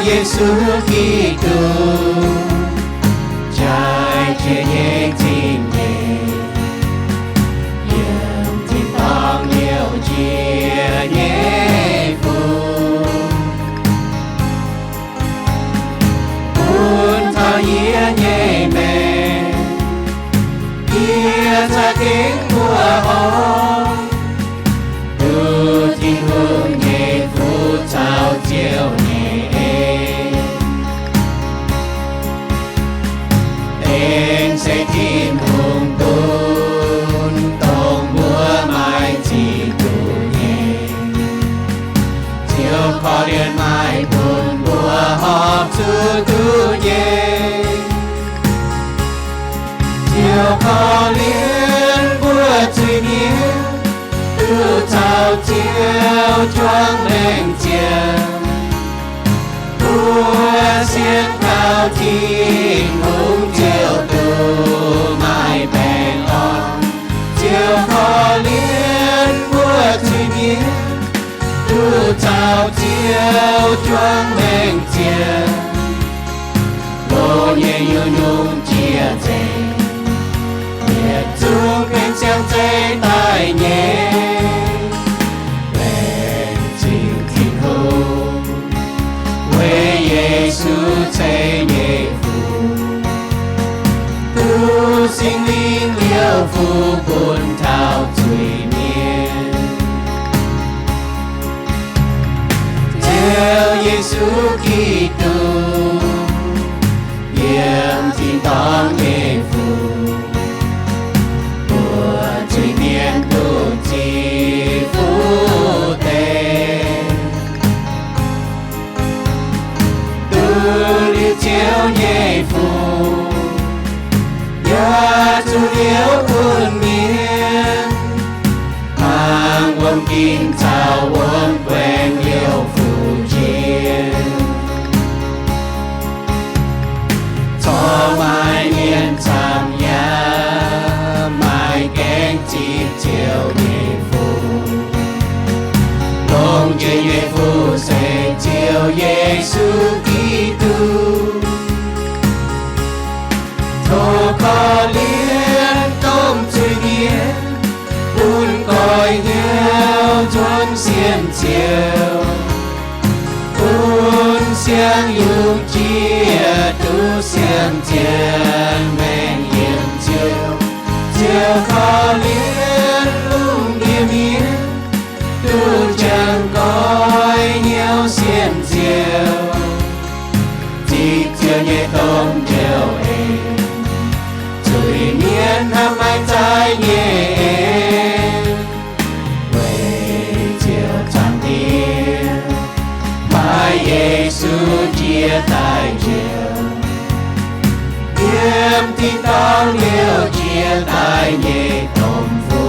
Yesu Giduc, jaaix jiex nyei zingh nyeic, yiem tin-dorngh liouh jiex nyei fuqv, bun taux yie nyei maengc, yie ca'gengh mbuoqc horc, duqv Tin-Hungh nyei fuqv caux Ziouv nyei en. Aengx se Tin-Hungh gunv dongh mbuo maaih ziex diuc nyei, Ziouv korv-lienh maaih bun mbuo horpc zuqc duqv nyei. Ziouv korv-lienh mbuo zuiz-mienh duqv caux Ziouv juangc maengc ziangh. Mbuo sienx kaux Tin-Hungh Ziouv duqv maaih baengh orn. Ziouv korv-lienh mbuo zuiz-mienh duqv caux Ziouv juangc maengc ziangh. Longx nyei nyungc-nyungc jiex nzengc, yietc zungv benx siang-zeiz daaih nyei. Laengz zingh Tin-Hungh, weic Yesu ceix nyei fuqv, duqv Singx Lingh liouh fuqv bun taux zuiz-mienh. Ziouv Yesu Giduc, yiem tin-dorngh nyei fuqv, mbuo zuiz-mienh duqv ziqc fuqv deix. Duqv liuz Ziouv nyei fuqv, yaac zuqc liouv bun mienh, hnangv wuom ginc caux wuom guaengx liouh fuqv jiex. Corc maaih mienh camv yaac maaih gaengh zipv Ziouv nyei fuqv. Longx jiex nyei fuqv se Ziouv Yesu Giduc. Tov korv-lienh domh zuiz-mienh, bun goix-nyauv nzuonx sienx Ziouv, bun siang-yungz jiex duqv siang-zien maengc yiem Ziouv. Ziouv korv-lienh lungh ndiev mienh, duqv jangx goix-nyauv sienx Ziouv. Zipv Ziouv nyei domh Njoux En, zuiz-mienh hnamv maiv zaaiv nyei en. Weic Ziouv Zaangc Diex, maaih Yesu jiex daaih njoux, yiem tin-dorngh liouh jiex daaih nyei domh fuqv.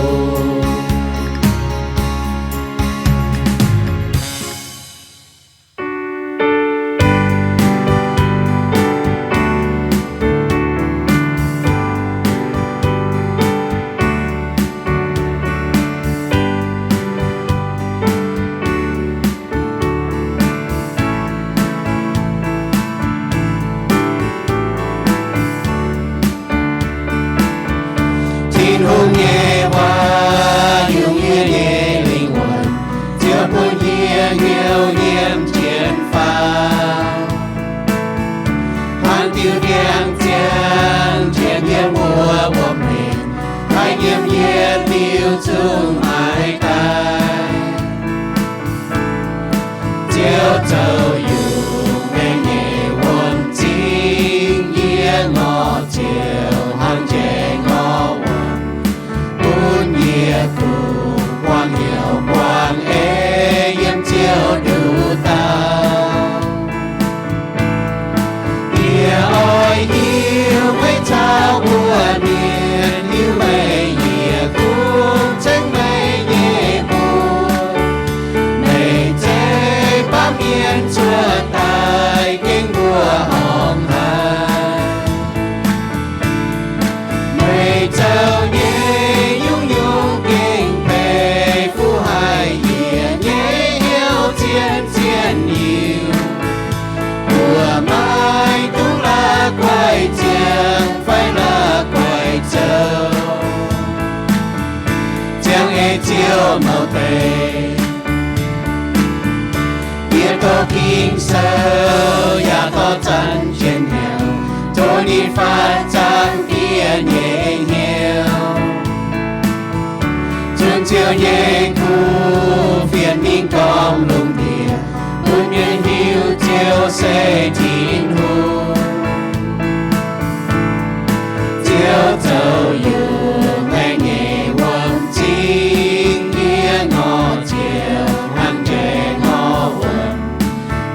Tin-Hungh deix. Yie tov Ging-Sou yaac tov zanc jienv hnyouv, tov ninh faix zanc fiev nyei hnyouv. Zunc Ziouv nyei kuv fienx mingh gorngv lungh ndiev, bun mienh hiuv Ziouv se Tin-Hungh. Ziouv zoux yungh maengc nyei wuom zingh, yie ngorc Ziouv hnangv njaih ngorc wuom,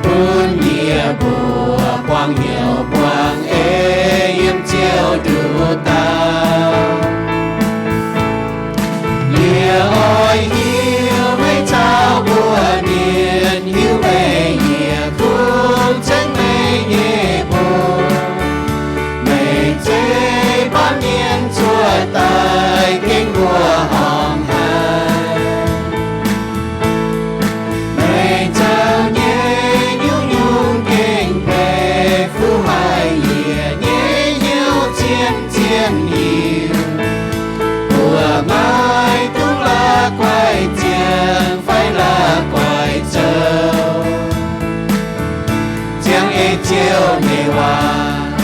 bun yie mbuo buangh hnyouv buangh ei yiem Ziouv nduqc dauh. Yie oix hiuv meih caux mbuo mienh, hiuv meih yie kungx ceng meih nyei mbuox. Meih zeiz baamh mienh cuotv daaih gengh mbuo horngh haic. Meih zoux nyei nyungc-nyungc gengh benx fuqv haic yie nyei hnyouv zien-zien hiuv. Mbuo maiv dungx la'guaih ziangh fai la'guaih zoux ziangh ei Ziouv nyei waac.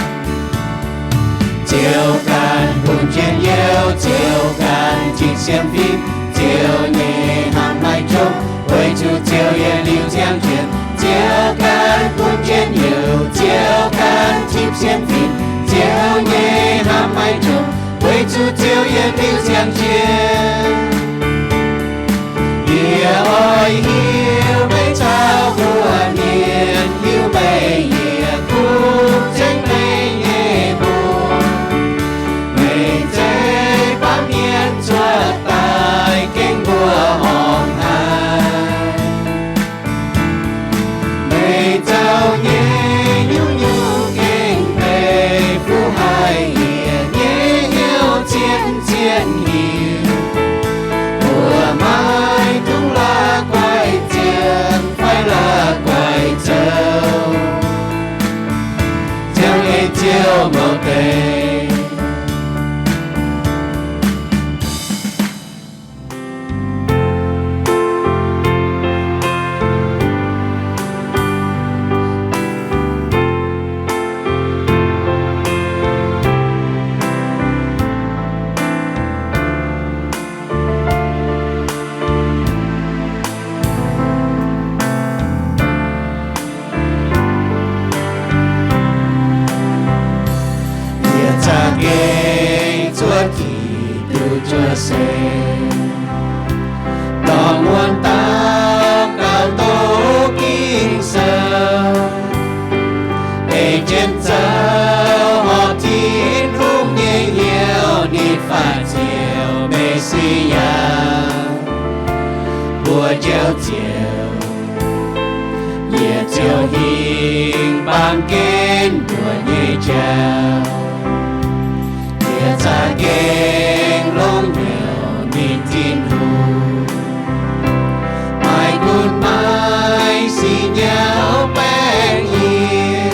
Ziouv ganh bun njien-youh, Ziouv ganh tipv siemv fim, Ziouv nyei hnamv maiv jomc, weic zuqc Ziouv yietc liuz ziangh jienv. Ziouv ganh bun njien-youh, Ziouv ganh tipv siemv fim, Ziouv nyei hnamv maiv jomc, weic zuqc Ziouv yietc liuz ziangh jienv. Yie oix hiuv meih caux mbuo mienh, hiuv meih yie kungx ceng meih nyei mbuox. Meih zeiz baamh mienh cuotv daaih gengh mbuo horngh haic. Meih zoux nyei nyungc-nyungc gengh benx fuqv haic yie nyei hnyouv zien-zien hiuv. Mbuo maiv dungx la'guaih ziangh fai la'guaih zoux ziangh ei Ziouv mouc deix. Yietc za'gengh zuov Giduc juov seix, dorh muonc daux gaux doqc Ging-Sou, ei jienv zoux horpc Tin-Hungh nyei hnyouv, ninh faix Ziouv, Me^si^yaa, mbuo Njoux Ziouv. Yietc Ziouv hingh baamh gen mbuo nyei jauv, yietc za'gengh longx hnyouv ninh Tin-Hungh. Maiv gunv maiv sic nyauv baengh yie,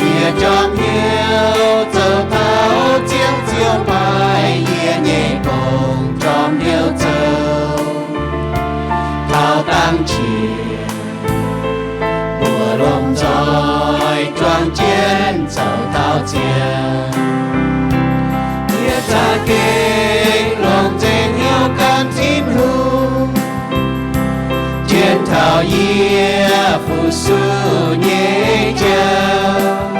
yie jorm hnyouv zoux taux ziangh Ziouv mbaih yie nyei gong, jorm hnyouv zoux taux dangh qiex. Mbuo lomh nzoih juangc jienv zoux taux ziangh, yie za'gengh longc nzengc hnyouv gan Tin-Hungh, jienv taux yie fu-suqv nyei jauv,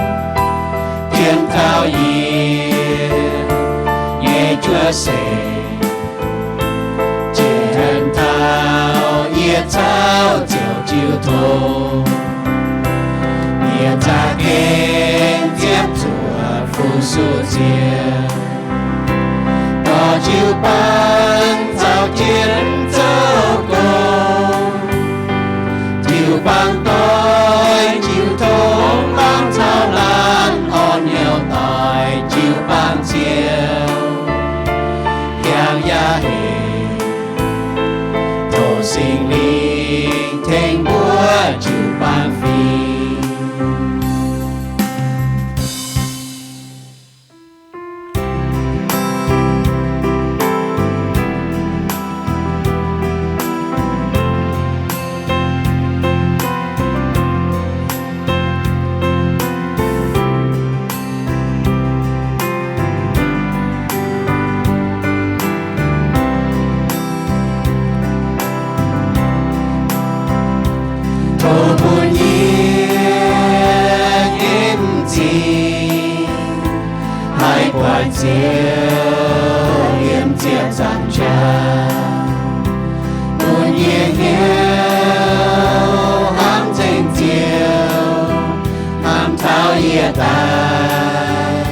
jienv taux yie nyei juov seix, jienv taux yie caux Ziouv jiu tong. Yie za'gengh ziepc zuoqc fu-suqv Ziouv, dorh jiu-baang zaux jienv zoux gong. Jiu-baang doix jiu tong, laanh caux laanh orn hnyouv doix jiu-baang Ziouv, hiaangx yaac hec. Tov Singx Lingh tengx mbuo jiu-baang fingx. Ziouv yiem ziepc nzaangc jaax, bun yie hnyouv hnamv nzengc Ziouv, hnamv taux yie daaih.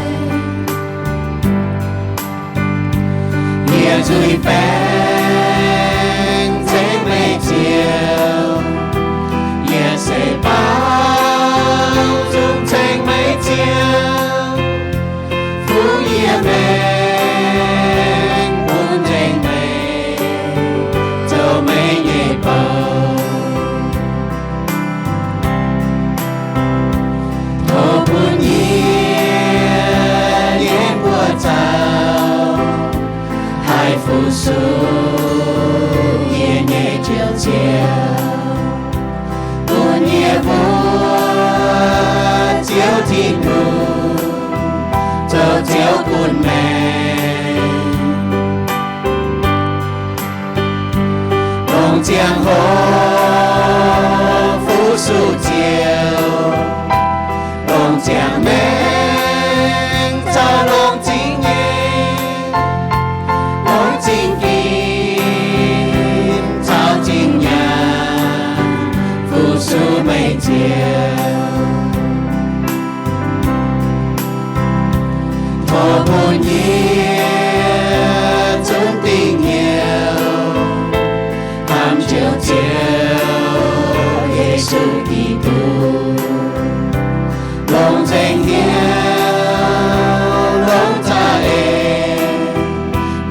Yie nzuih baengc ceng meih Ziouv, yie se baaux nzung ceng meih Ziouv, fungx yie maengx bun nzengc meih, zoux meih nyei bou. Tov bun yie nyei buoz-zaux haih fu-sux yie nyei Njoux Ziouv, bun yie mbuo Ziouv Tin-Hungh zoux Ziouv bun maengx. Longc ziangh hoc fu-sux Ziouv, longc ziangh maengc caux longc zingh nyeic, longc zingh ginv caux zingh nyaanh fu-sux meih Ziouv. Tov bun yie zunv dingc hnyouv hnamv Njoux Ziouv Yesu Giduc, longc nzengc hnyouv, longc za'eix,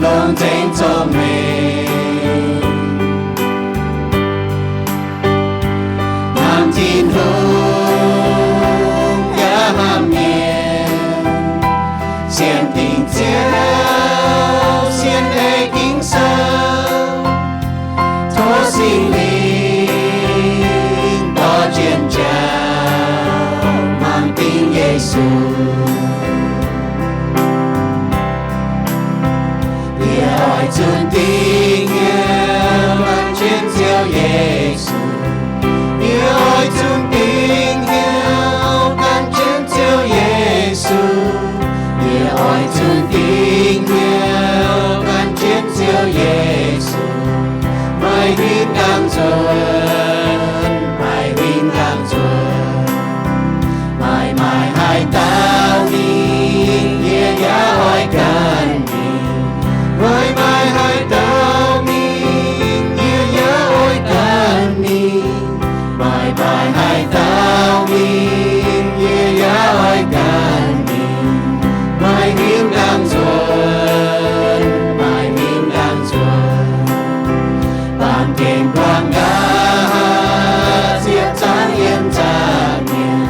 longc nzengc zorng-mengh, hnamv Tin-Hungh yaac hnamv mienh, sienx dingc Ziouv, sienx ei Ging-Sou. Tov Singx Lingh dorh jienv jaax mangc dingc Yesu. Yie oix zunv dingc hnyouv gan jienv Ziouv Yesu. Yie oix zunv dingc hnyouv gan jienv Ziouv Yesu. Yie oix zunv dingc hnyouv gan jienv Ziouv Yesu. Maaih huingx dangh nzuonx, maaih huingx dangh nzuonx. Maaih maaih haaix dauh mingh, yie yaac oix ganh mingh. Maaih maaih haaix dauh mingh, yie yaac oix ganh mingh. Maaih maaih haaix dauh mingh, yie yaac oix ganh mingh. Maaih huingx dangh nzuonx, maaih huingx dangh nzuonx. Baamh gen buangh nqa'haav ziepc zangv yiem nza'hmien.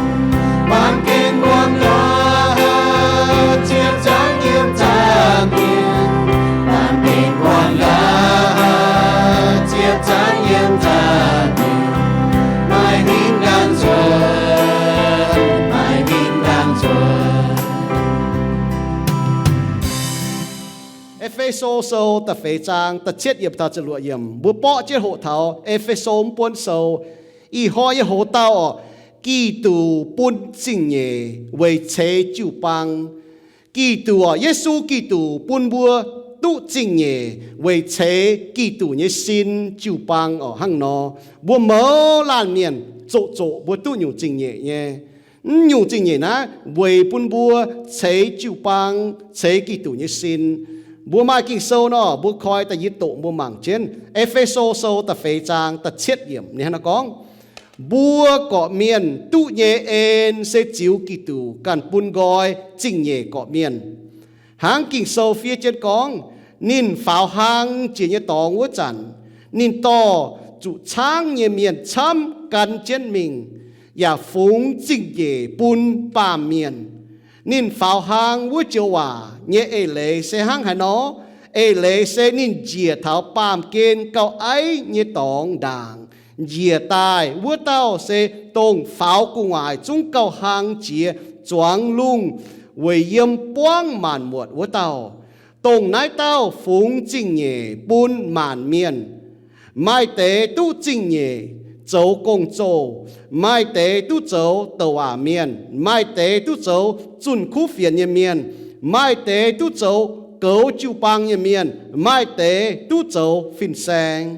Baamh gen buangh nqa'haav ziepc zangv yiem nza'hmien. Baamh gen buangh nqa'haav ziepc zangv yiem nza'hmien. Maaih huingx dangh nzuonx, maaih huingx dangh nzuonx. E^fe^so Sou da'feix zaang da'cietv yiemc taux ziepc luoqc yiemc, mbuo borqv jienv hoqc taux E^fe^so mv buonv sou. Ih hnoi yie hoz dauh orqc, Giduc bun zingh nyeic weic ceix jiu-baang. Giduc orqc, Yesu Giduc bun mbuo duqv zingh nyeic weic ceix Giduc nyei sin jiu-baang orqc. Hnangv nor, mbuo mouz laanh mienh zoqc zoqc mbuo duqv nyungc zingh nyeic nyei. Mv nyungc zingh nyeic naaiv weic bun mbuo ceix jiu-baang, ceix Giduc nyei sin. Mbuo maaih Ging-Sou nor, mbuo koi da'yietv doqc mbuo mangc jienv. E^fe^so Sou da'feix zaang da'cietv yiemc ninh hnangv naaiv gorngv, mbuo gorqv-mienh duqv nyei en se ziux Giduc ganh bun nqoi zingh nyeic gorqv-mienh. Hnangv Ging-Sou fiev jienv gorngv, ninh faaux hlang jiex nyei dorngx wuov zanc, ninh dorh zuqc caangv nyei mienh camv gan jienv mingh, yaac fungx zingh nyeic bun baamh mienh. Ninh faaux hlang wuov joux waac nyei eix leiz se hnangv haaix nor? Eix leiz se ninh njiec taux baamh gen gauh aiv nyei dorngx ndaangc. Njiec daaih wuov dauh se dongh faaux gu'nguaaic zungv gauh hlang jiex zuangx lungh weic yiem buangv maanc muotc wuov dauh. Dongh naaiv dauh fungx zingh nyeic bun maanc mienh. Maaih deix duqv zingh nyeic zoux gong-zoh, maaih deix duqv zoux douc waac mienh, maaih deix duqv zoux zunh kuv fienx nyei mienh, Maaih deix duqv zoux goux jiu-baang nyei mienh, maaih deix duqv zoux fin-saeng.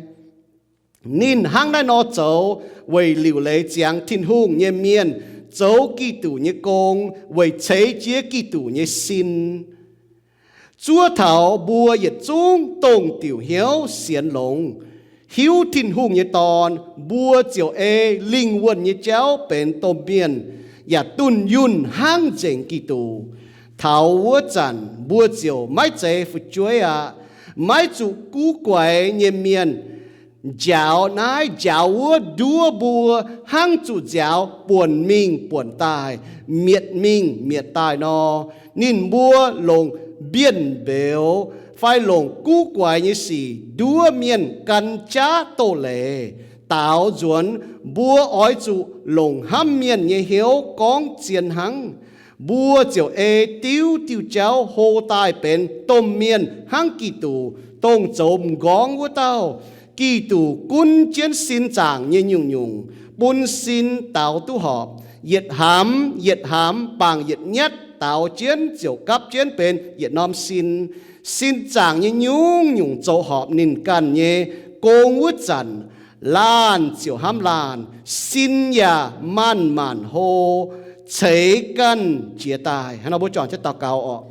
Ninh hnangv naaiv nor zoux weic liuc leiz ziangx Tin-Hungh nyei mienh zoux Giduc nyei gong, weic ceix jiez Giduc nyei sin. Zuov taux mbuo yietc zungv dongh diuc hnyouv sienx longx, hiuv Tin-Hungh nyei Dorn, mbuo ziouc ei lingh wuonh nyei jauv benx domh mienh, yaac dunh yunh hnangv nzengc Giduc. Taux wuov zanc mbuo ziouc maiv zeiz fu'jueiv aqv, maiv zuqc guv guaix nyei mienh njaaux naaiv njaaux wuov nduov mbuo, hnangv zuqc nziaaux buonc mingh buonc daaih, mietc mingh mietc daaih nor. Ninh mbuo longc mbienv mbeux fai longc guv guaix nyei sic nduov mienh gan jaav doz-leiz. Daaux nzuonx mbuo oix zuqc longc hnamv mienh nyei hnyouv gorngv zien hnangv. Mbuo ziouc ei diuv diuh jauv hlo daaih benx domh mienh hnangv Giduc, dongh zoux m'nqorngv wuov dauh. Giduc gunv jienv sin zaangc nyei nyungc-nyungc, bun sin daaux duqv horpc. Yietc hnamv yietc hnamv bangc yietc nyatv daaux jienv ziouc gapv jienv benx yietc norm sin. Sin zaangc nyei nyungc-nyungc zoux horpc ninh ganh nyei gong wuov zanc, laanh ziouc hnamv laanh, sin yaac maanc-maanc hlo, ceix ganh jiez daaih. Hnangv nor mbuo juangc jienv daux gaux orqc.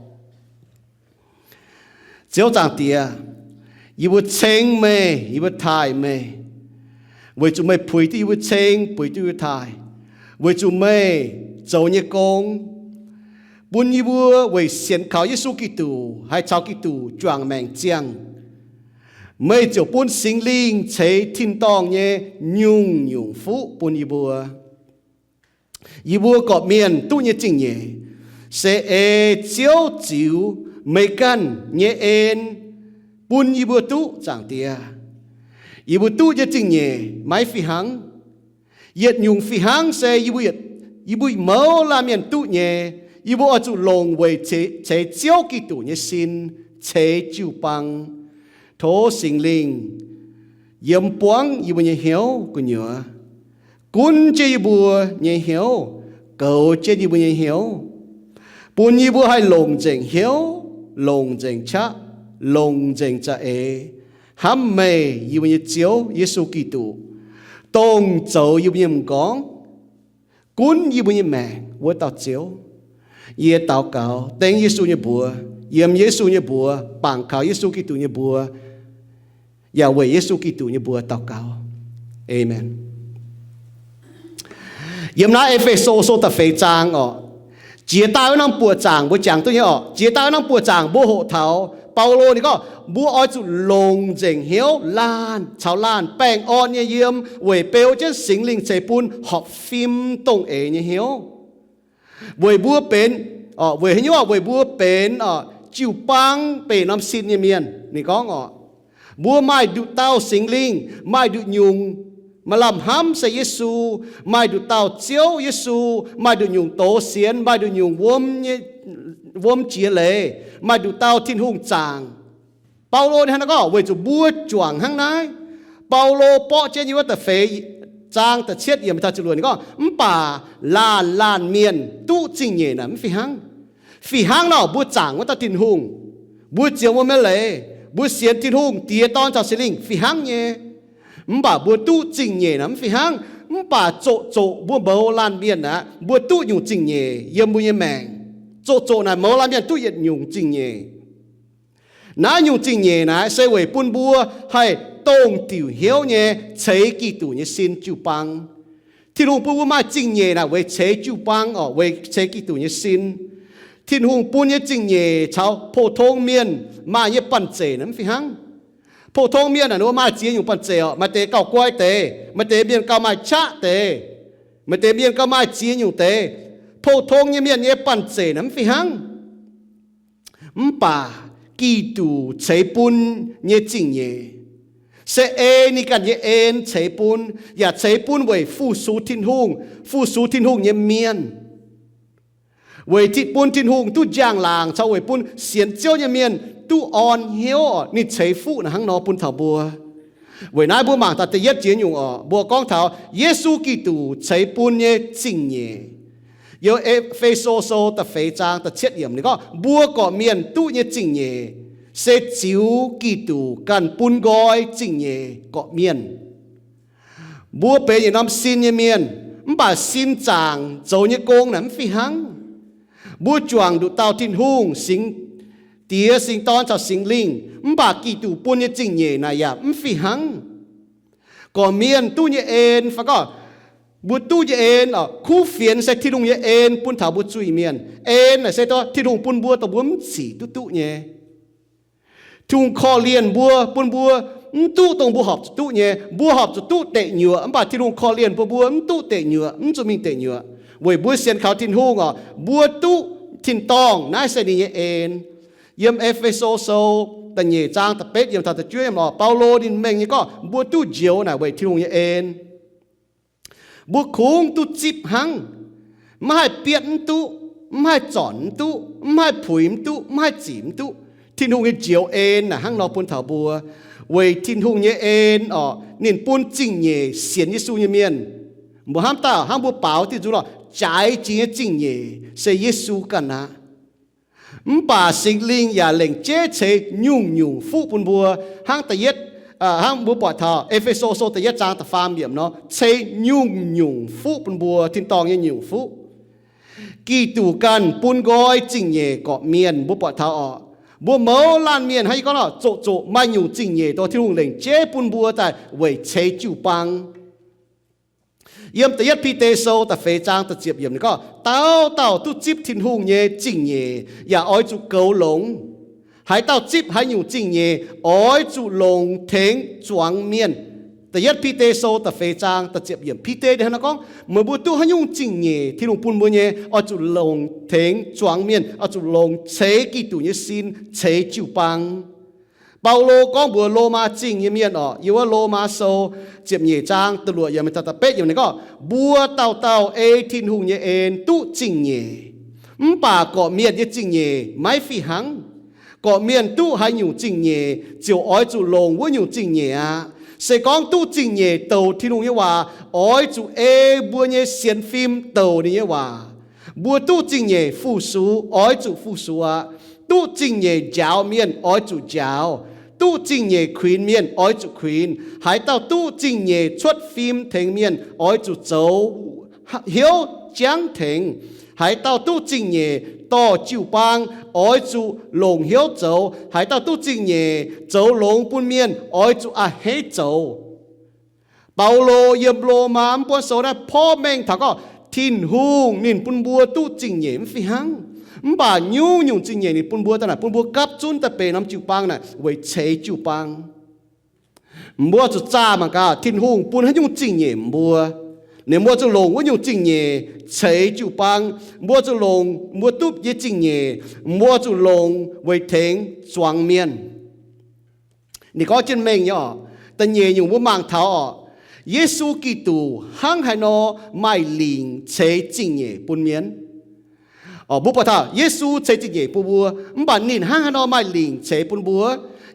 Ziouv Zaangc Diex, yie mbuo ceng meih, yie mbuo taaih meih, weic zuqc meih puix duqv yie mbuo ceng, puix duqv yie mbuo taaih, weic zuqc meih zoux nyei gong bun yie mbuo weic sienx kaux Yesu Giduc haih caux Giduc juangc maengc ziangh. Meih ziouc bun Singx Lingh ceix tin-dorngh nyei nyungc-nyungc fuqv bun yie mbuo. Yie mbuo gorqv-mienh duqv nyei zingh nyeic se ei Ziouv ziux meih ganh nyei en bun yie mbuo duqv, Zaangc Diex. Yie mbuo duqv nyei zingh nyeic maiv fih hnangv. Yietc nyungc fih hnangv se yie mbuo, yie mbuo mouz laanh mienh duqv nyei, yie mbuo oix zuqc longc weic ceix Ziouv Giduc nyei sin ceix jiu-baang. Tov Singx Lingh yiem buangv yie mbuo nyei hnyouv gu'nyuoz, gunv jienv yie mbuo nyei hnyouv, goux jienv yie mbuo nyei hnyouv, bun yie mbuo haih longc nzengc hnyouv, longc nzengc qaqv, longc nzengc za'eix hnamv meih, yie mbuo nyei Ziouv Yesu Giduc, dongh zoux yie mbuo nyei m'nqorngv, gunv yie mbuo nyei maengc wuov dauh Ziouv. Yie daux gaux dengv Yesu nyei mbuox, yiem Yesu nyei mbuox, bangc kaux Yesu Giduc nyei mbuox, yaac weic Yesu Giduc nyei mbuox daux gaux. Aamen. Yiem naaiv E^fe^so sou da'feix zaang orqc, jiex daaih wuov norm buoqc zaangc mbuo jangx duqv nyei orqc. Jiex daaih wuov norm buoqc zaangc mbuo hoqc taux Baulo ninh gorngv mbuo oix zuqc longc nzengc hnyouv laanh caux laanh baengh orn nyei yiem, weic beu jienv Singx Lingh ceix bun horpc fim dongh eix nyei hnyouv. Weic mbuo benx, weic haaix nyungc? Weic mbuo benx jiu-baang, benx norm sin nyei mienh. Ninh gorngv orqc, mbuo maaih nduqc dauh Singx Lingh, maaih nduqc nyungc maaih lamh hnamv se Yesu, maaih nduqc dauh Ziouv Yesu, maaih nduqc nyungc doz sienx, maaih nduqc nyungc wuom, wuom jiex leiz, maaih nduqc dauh Tin-Hungh zaangc. Baulo ninh hnangv naaiv gorngv weic zuqc mbuo juangc hnangv naaiv. Baulo borqv jienv nyei wuov da'feix zaang da'cietv yiemc taux ziepc luoqc ninh gorngv, mv baac laanh laanh mienh duqv zingh nyeic naaic mv fih hnangv. Fih hnangv nor mbuo zaangc wuov dauh Tin-Hungh, mbuo ziex wuom nyei leiz, mbuo sienx Tin-Hungh Diex, Dorn caux Singx Lingh fih hnangv nyei. Mv baac mbuo duqv zingh nyeic naaic mv fih hnangv. Mv baac zoqc zoqc mbuo mouz laanh mienh aqv, mbuo duqv nyungc zingh nyeic yiem mbuo nyei maengc. Zoqc zoqc naaic mouz laanh mienh duqv yietc nyungc zingh nyeic. Naaiv nyungc zingh nyeic naaic se weic bun mbuo haih dongh diuc hnyouv nyei ceix Giduc nyei sin jiu-baang. Tin-Hungh bun mbuo maaih zingh nyeic naaic weic ceix jiu-baang orqc, weic ceix Giduc nyei sin. Tin-Hungh bun nyei zingh nyeic caux pou-tong mienh maaih nyei banh zeic naaic mv fih hnangv. Pou-tong mienh naaic ninh mbuo maaih ziex nyungc banh zeic orqc. Maaih deix gauh guai deix, maaih deix mienh gauh maaih qaqv deix, maaih deix mienh gauh maaih ziex nyungc deix. Pou-tong nyei mienh nyei banh zeic naaic mv fih hnangv. Mv baac Giduc ceix bun nyei zingh nyeic se ei ninh ganh nyei en ceix bun, yaac ceix bun weic fu-sux Tin-Hungh, fu-sux Tin-Hungh nyei mienh, weic bun Tin-Hungh duqv njang-laangc caux weic bun sienx Ziouv nyei mienh duqv orn hnyouv. Ninh ceix fuqv naaic hnangv nor bun taux mbuo. Weic naaiv mbuo mangc daaih da'yietv jiex nyungc orqc, mbuo gorngv taux Yesu Giduc ceix bun nyei zingh nyeic. Yiem E^fe^so Sou da'feix zaang da'cietv yiemc ninh gorngv, mbuo gorqv-mienh duqv nyei zingh nyeic se ziux Giduc ganh bun nqoi zingh nyeic gorqv-mienh. Mbuo benx yietc norm sin nyei mienh, mv baac sin zaangc zoux nyei gong naaic mv fih hnangv. Mbuo juangc nduqc dauh Tin-Hungh, Singx Diex, Singx Dorn caux Singx Lingh, mv baac Giduc bun nyei zingh nyeic naaic yaac mv fih hnangv. Gorqv-mienh duqv nyei en fai gorngv mbuo duqv nyei en oc, kuv fienx se Tin-Hungh nyei en bun taux mbuo zuiz-mienh. En naaic se Tin-Hungh bun mbuo dongh mbuo mv zic duqv duqv nyei. Tin-Hungh korv-lienh mbuo, bun mbuo mv duqv dongh mbuo horpc zuqc duqv nyei. Mbuo horpc zuqc duqv deic nyuoqc, mv baac Tin-Hungh korv-lienh bun mbuo mv duqv deic nyuoqc, mv zuqc mingh deic nyuoqc, weic mbuo sienx kaux Tin-Hungh oc, mbuo duqv tin-dorngh. Naaiv se ninh nyei en. Yiem E^fe^so Sou da'nyeic zaang da'betv yiemc taux da'juov yiemc oc, Baulo ninh mengh nyei gorngv mbuo duqv njoux naaic weic Tin-Hungh nyei en. Mbuo kungx duqv zipv hnangv, mv haih bietv mv duqv, mv haih zornc mv duqv, mv haih puix mv duqv, mv haih zic mv duqv. Tin-Hungh nyei njoux en naaic hnangv nor bun taux mbuo, weic Tin-Hungh nyei en oc, ninh bun zingh nyeic sienx Yesu nyei mienh. Mbuo hnamv daaih hnangv mbuo baaux diuh nzung lorh, jaaix jiex nyei zingh nyeic se Yesu ganh aqv. Mv baac Singx Lingh yaac lengc jeiv ceix nyungc-nyungc fuqv bun mbuo. Hnangv da'yietv, hnangv mbuo buatc taux E^fe^so Sou da'yietv zaang da'faam yiemc nor, ceix nyungc-nyungc fuqv bun mbuo, tin-dorngh nyei nyungc fuqv. Giduc ganh bun nqoi zingh nyeic gorqv-mienh, mbuo buatc taux oc. Mbuo mouz laanh mienh hnangv yie gorngv nor, zoqc zoqc maaih nyungc zingh nyeic dongh Tin-Hungh lengc jeiv bun mbuo daaih weic ceix jiu-baang. Yiem da'yietv Bide Sou da'feix zaang da'ziepc yiemc ninh gorngv, dauh dauh duqv zipv Tin-Hungh nyei zingh nyeic yaac oix zuqc goux longx. Haaix dauh zipv haaix nyungc zingh nyeic oix zuqc longc tengx zuangx mienh. Da'yietv Bide Sou da'feix zaang da'ziepc yiemc, Bide ninh hnangv naaiv gorngv, meih mbuo duqv haaix nyungc zingh nyeic Tin-Hungh bun mbuo nyei, oix zuqc longc tengx zuangx mienh, oix zuqc longc ceix Giduc nyei sin, ceix jiu-baang. Baulo gorngv mbuox Lomaa Zingh nyei mienh oc, yiem wuov Lomaa Sou ziepc nyeic zaang da'luoqc yiemc taux da'betv yiemc ninh gorngv, mbuo dauh dauh ei Tin-Hungh nyei en duqv zingh nyeic, mv baac gorqv-mienh nyei zingh nyeic maiv fih hnangv. Gorqv-mienh duqv haaix nyungc zingh nyeic ziouc oix zuqc longc wuov nyungc zingh nyeic aqv. Se gorngv duqv zingh nyeic douc Tin-Hungh nyei waac, oix zuqc ei mbuo nyei sienx fim douc ninh nyei waac. Mbuo duqv zingh nyeic fu-sux oix zuqc fu-sux aqv. Duqv zingh nyeic njaaux mienh oix zuqc njaaux. Duqv zingh nyeic kuinx mienh oix zuqc kuinx. Haaix dauh duqv zingh nyeic cuotv fim tengx mienh oix zuqc zoux hnyouv jangv tengx. Haaix dauh duqv zingh nyeic dorh jiu-baang oix zuqc longc hnyouv zoux. Haaix dauh duqv zingh nyeic zoux longx bun mienh oix zuqc a'hneiv zoux. Baulo yiem Lomaa mv buonv sou naaiv porv mengh taux gorngv Tin-Hungh ninh bun mbuo duqv zingh nyeic mv fih hnangv. Mv baac nyungc-nyungc zingh nyeic ninh bun mbuo daaih naaic, bun mbuo gapv zunv daaih benx norm jiu-baang naaic weic ceix jiu-baang. Mbuo zuqc zaah mangc gaax Tin-Hungh bun haaix nyungc zingh nyeic mbuo. Ninh mbuo zuqc longc wuov nyungc zingh nyeic ceix jiu-baang. Mbuo zuqc longc mbuo duqv nyei zingh nyeic, mbuo zuqc longc weic tengx zuangx mienh. Ninh gorngv jienv mengh nyei oc. Da'nyeic nyungc mbuo mangc taux oc, Yesu Giduc hnangv haaix nor maaih lingc ceix zingh nyeic bun mienh. Mbuo buatc taux Yesu ceix zingh nyeic bun mbuo, mv baac ninh hnangv haaix nor maaih lingc ceix bun mbuo?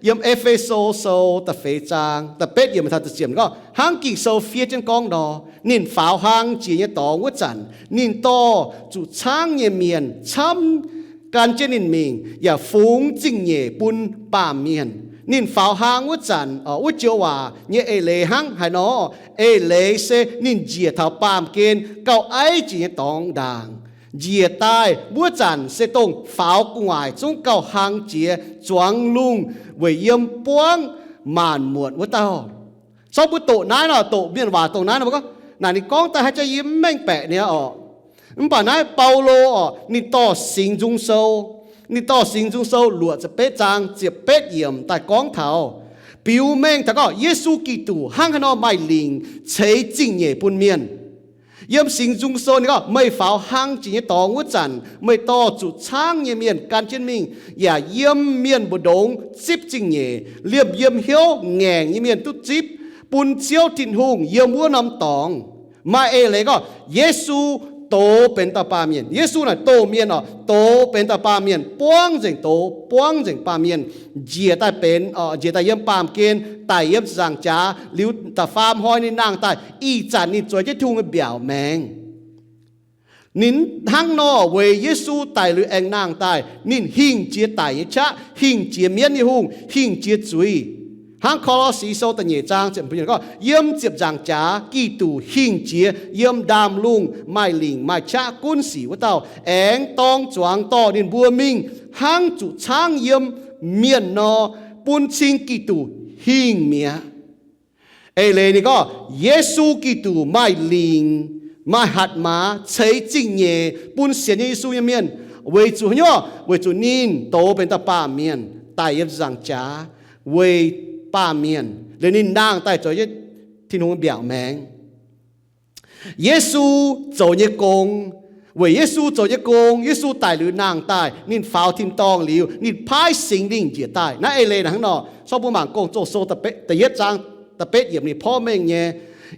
Yiem E^fe^so Sou da'feix zaang da'betv yiemc taux da'ziepc gorngv, hnangv Ging-Sou fiev jienv gorngv nor, ninh faaux hlang jiex nyei dorngx wuov zanc, ninh dorh zuqc caangv nyei mienh camv gan jienv ninh mingh, yaac fungx zingh nyeic bun baamh mienh. Ninh faaux hlang wuov zanc, wuov joux waac nyei eix leiz hnangv haaix nor? Eix leiz se ninh njiec taux baamh gen gauh aiv jiex nyei dorngx ndaangc. Njiec daaih wuov zanc se dongh faaux gu'nguaaic zungv gauh hlang jiex zuangx lungh weic yiem buangv maanc muotc wuov dauh. Sorng mbuo doqc naaiv nor, doqc mienh waac dongh naaiv nor, mbuo gorngv, naaic ninh gorngv daaih haaix jaax yie mv mengh baeqc niaa orqc. Mv baac naaiv Baulo orqc, ninh dorh Singx Nzung Sou, ninh dorh Singx Nzung Sou luoqc ziepc betv zaang ziepc betv yiemc daaih gorngv taux, biux mengh taux gorngv Yesu Giduc hnangv haaix nor maaih lingc ceix zingh nyeic bun mienh. Yiem Singx Nzung Sou ninh gorngv, meih faaux hlang jiex nyei dorngx wuov zanc, meih dorh zuqc caangv nyei mienh gan jienv mingh, yaac yiem mienh mbu'ndongx zipv zingh nyeic, liemh yiem hnyouv ngaengc nyei mienh duqv zipv, bun Ziouv Tin-Hungh yiem wuov norm dorngx. Maaih eix leiz gorngv Yesu doz benx dauh baamh mienh. Yesu naaic doh mienh orqc, doz benx dauh baamh mienh, buangv nzengc doz, buangv nzengc baamh mienh, njiec daaih benx, njiec daaih yiem baamh gen, daic yiem ziepc nzaangc jaax liuz, da'faam hnoi ninh nangh daaih, ih zanc ninh zueiz jienv Tin-Hungh nyei mbiaauc maengx. Ninh hnangv nor weic Yesu daic liuz aengx nangh daaih, ninh hingh jiex daic nyei qaqv, hingh jiex mienv nyei hungh, hingh jiex zuiz. Hnangv Ko^lo^si Sou da'nyeic zaang ziepc gorngv, yiem ziepc nzaangc jaax Giduc hingh jiex yiem ndaamv-lungh maaih lingc maaih qaqv gunv sic wuov dauh, aengx dorng zuangx dorh ninh mbuo mingh hnangv zuqc caangv yiem mienh nor, bun cing Giduc hingh mi'aqv. Eix leiz ninh gorngv Yesu Giduc maaih lingc, maaih hatc maaz ceix zingh nyeic bun sienx nyei Yesu nyei mienh. Weic zuqc haaix nyungc? Weic zuqc ninh douz benx dauh baamh mienh daic yiem nzaangc jaax weic baamh mienh, liuz ninh nangh daaih zoux Tin-Hungh mbiaauc maengx. Yesu zoux nyei gong, weic Yesu zoux nyei gong, Yesu daic liuz nangh daaih, ninh faaux tin-dorngh liuz, ninh paaiv Singx Lingh njiec daaih. Naaiv eix leiz naaic hnangv nor, so mbuo mangc Gong-Zoh Sou da'betv, da'yietv zaang da'betv yiemc ninh porv mengh nyei,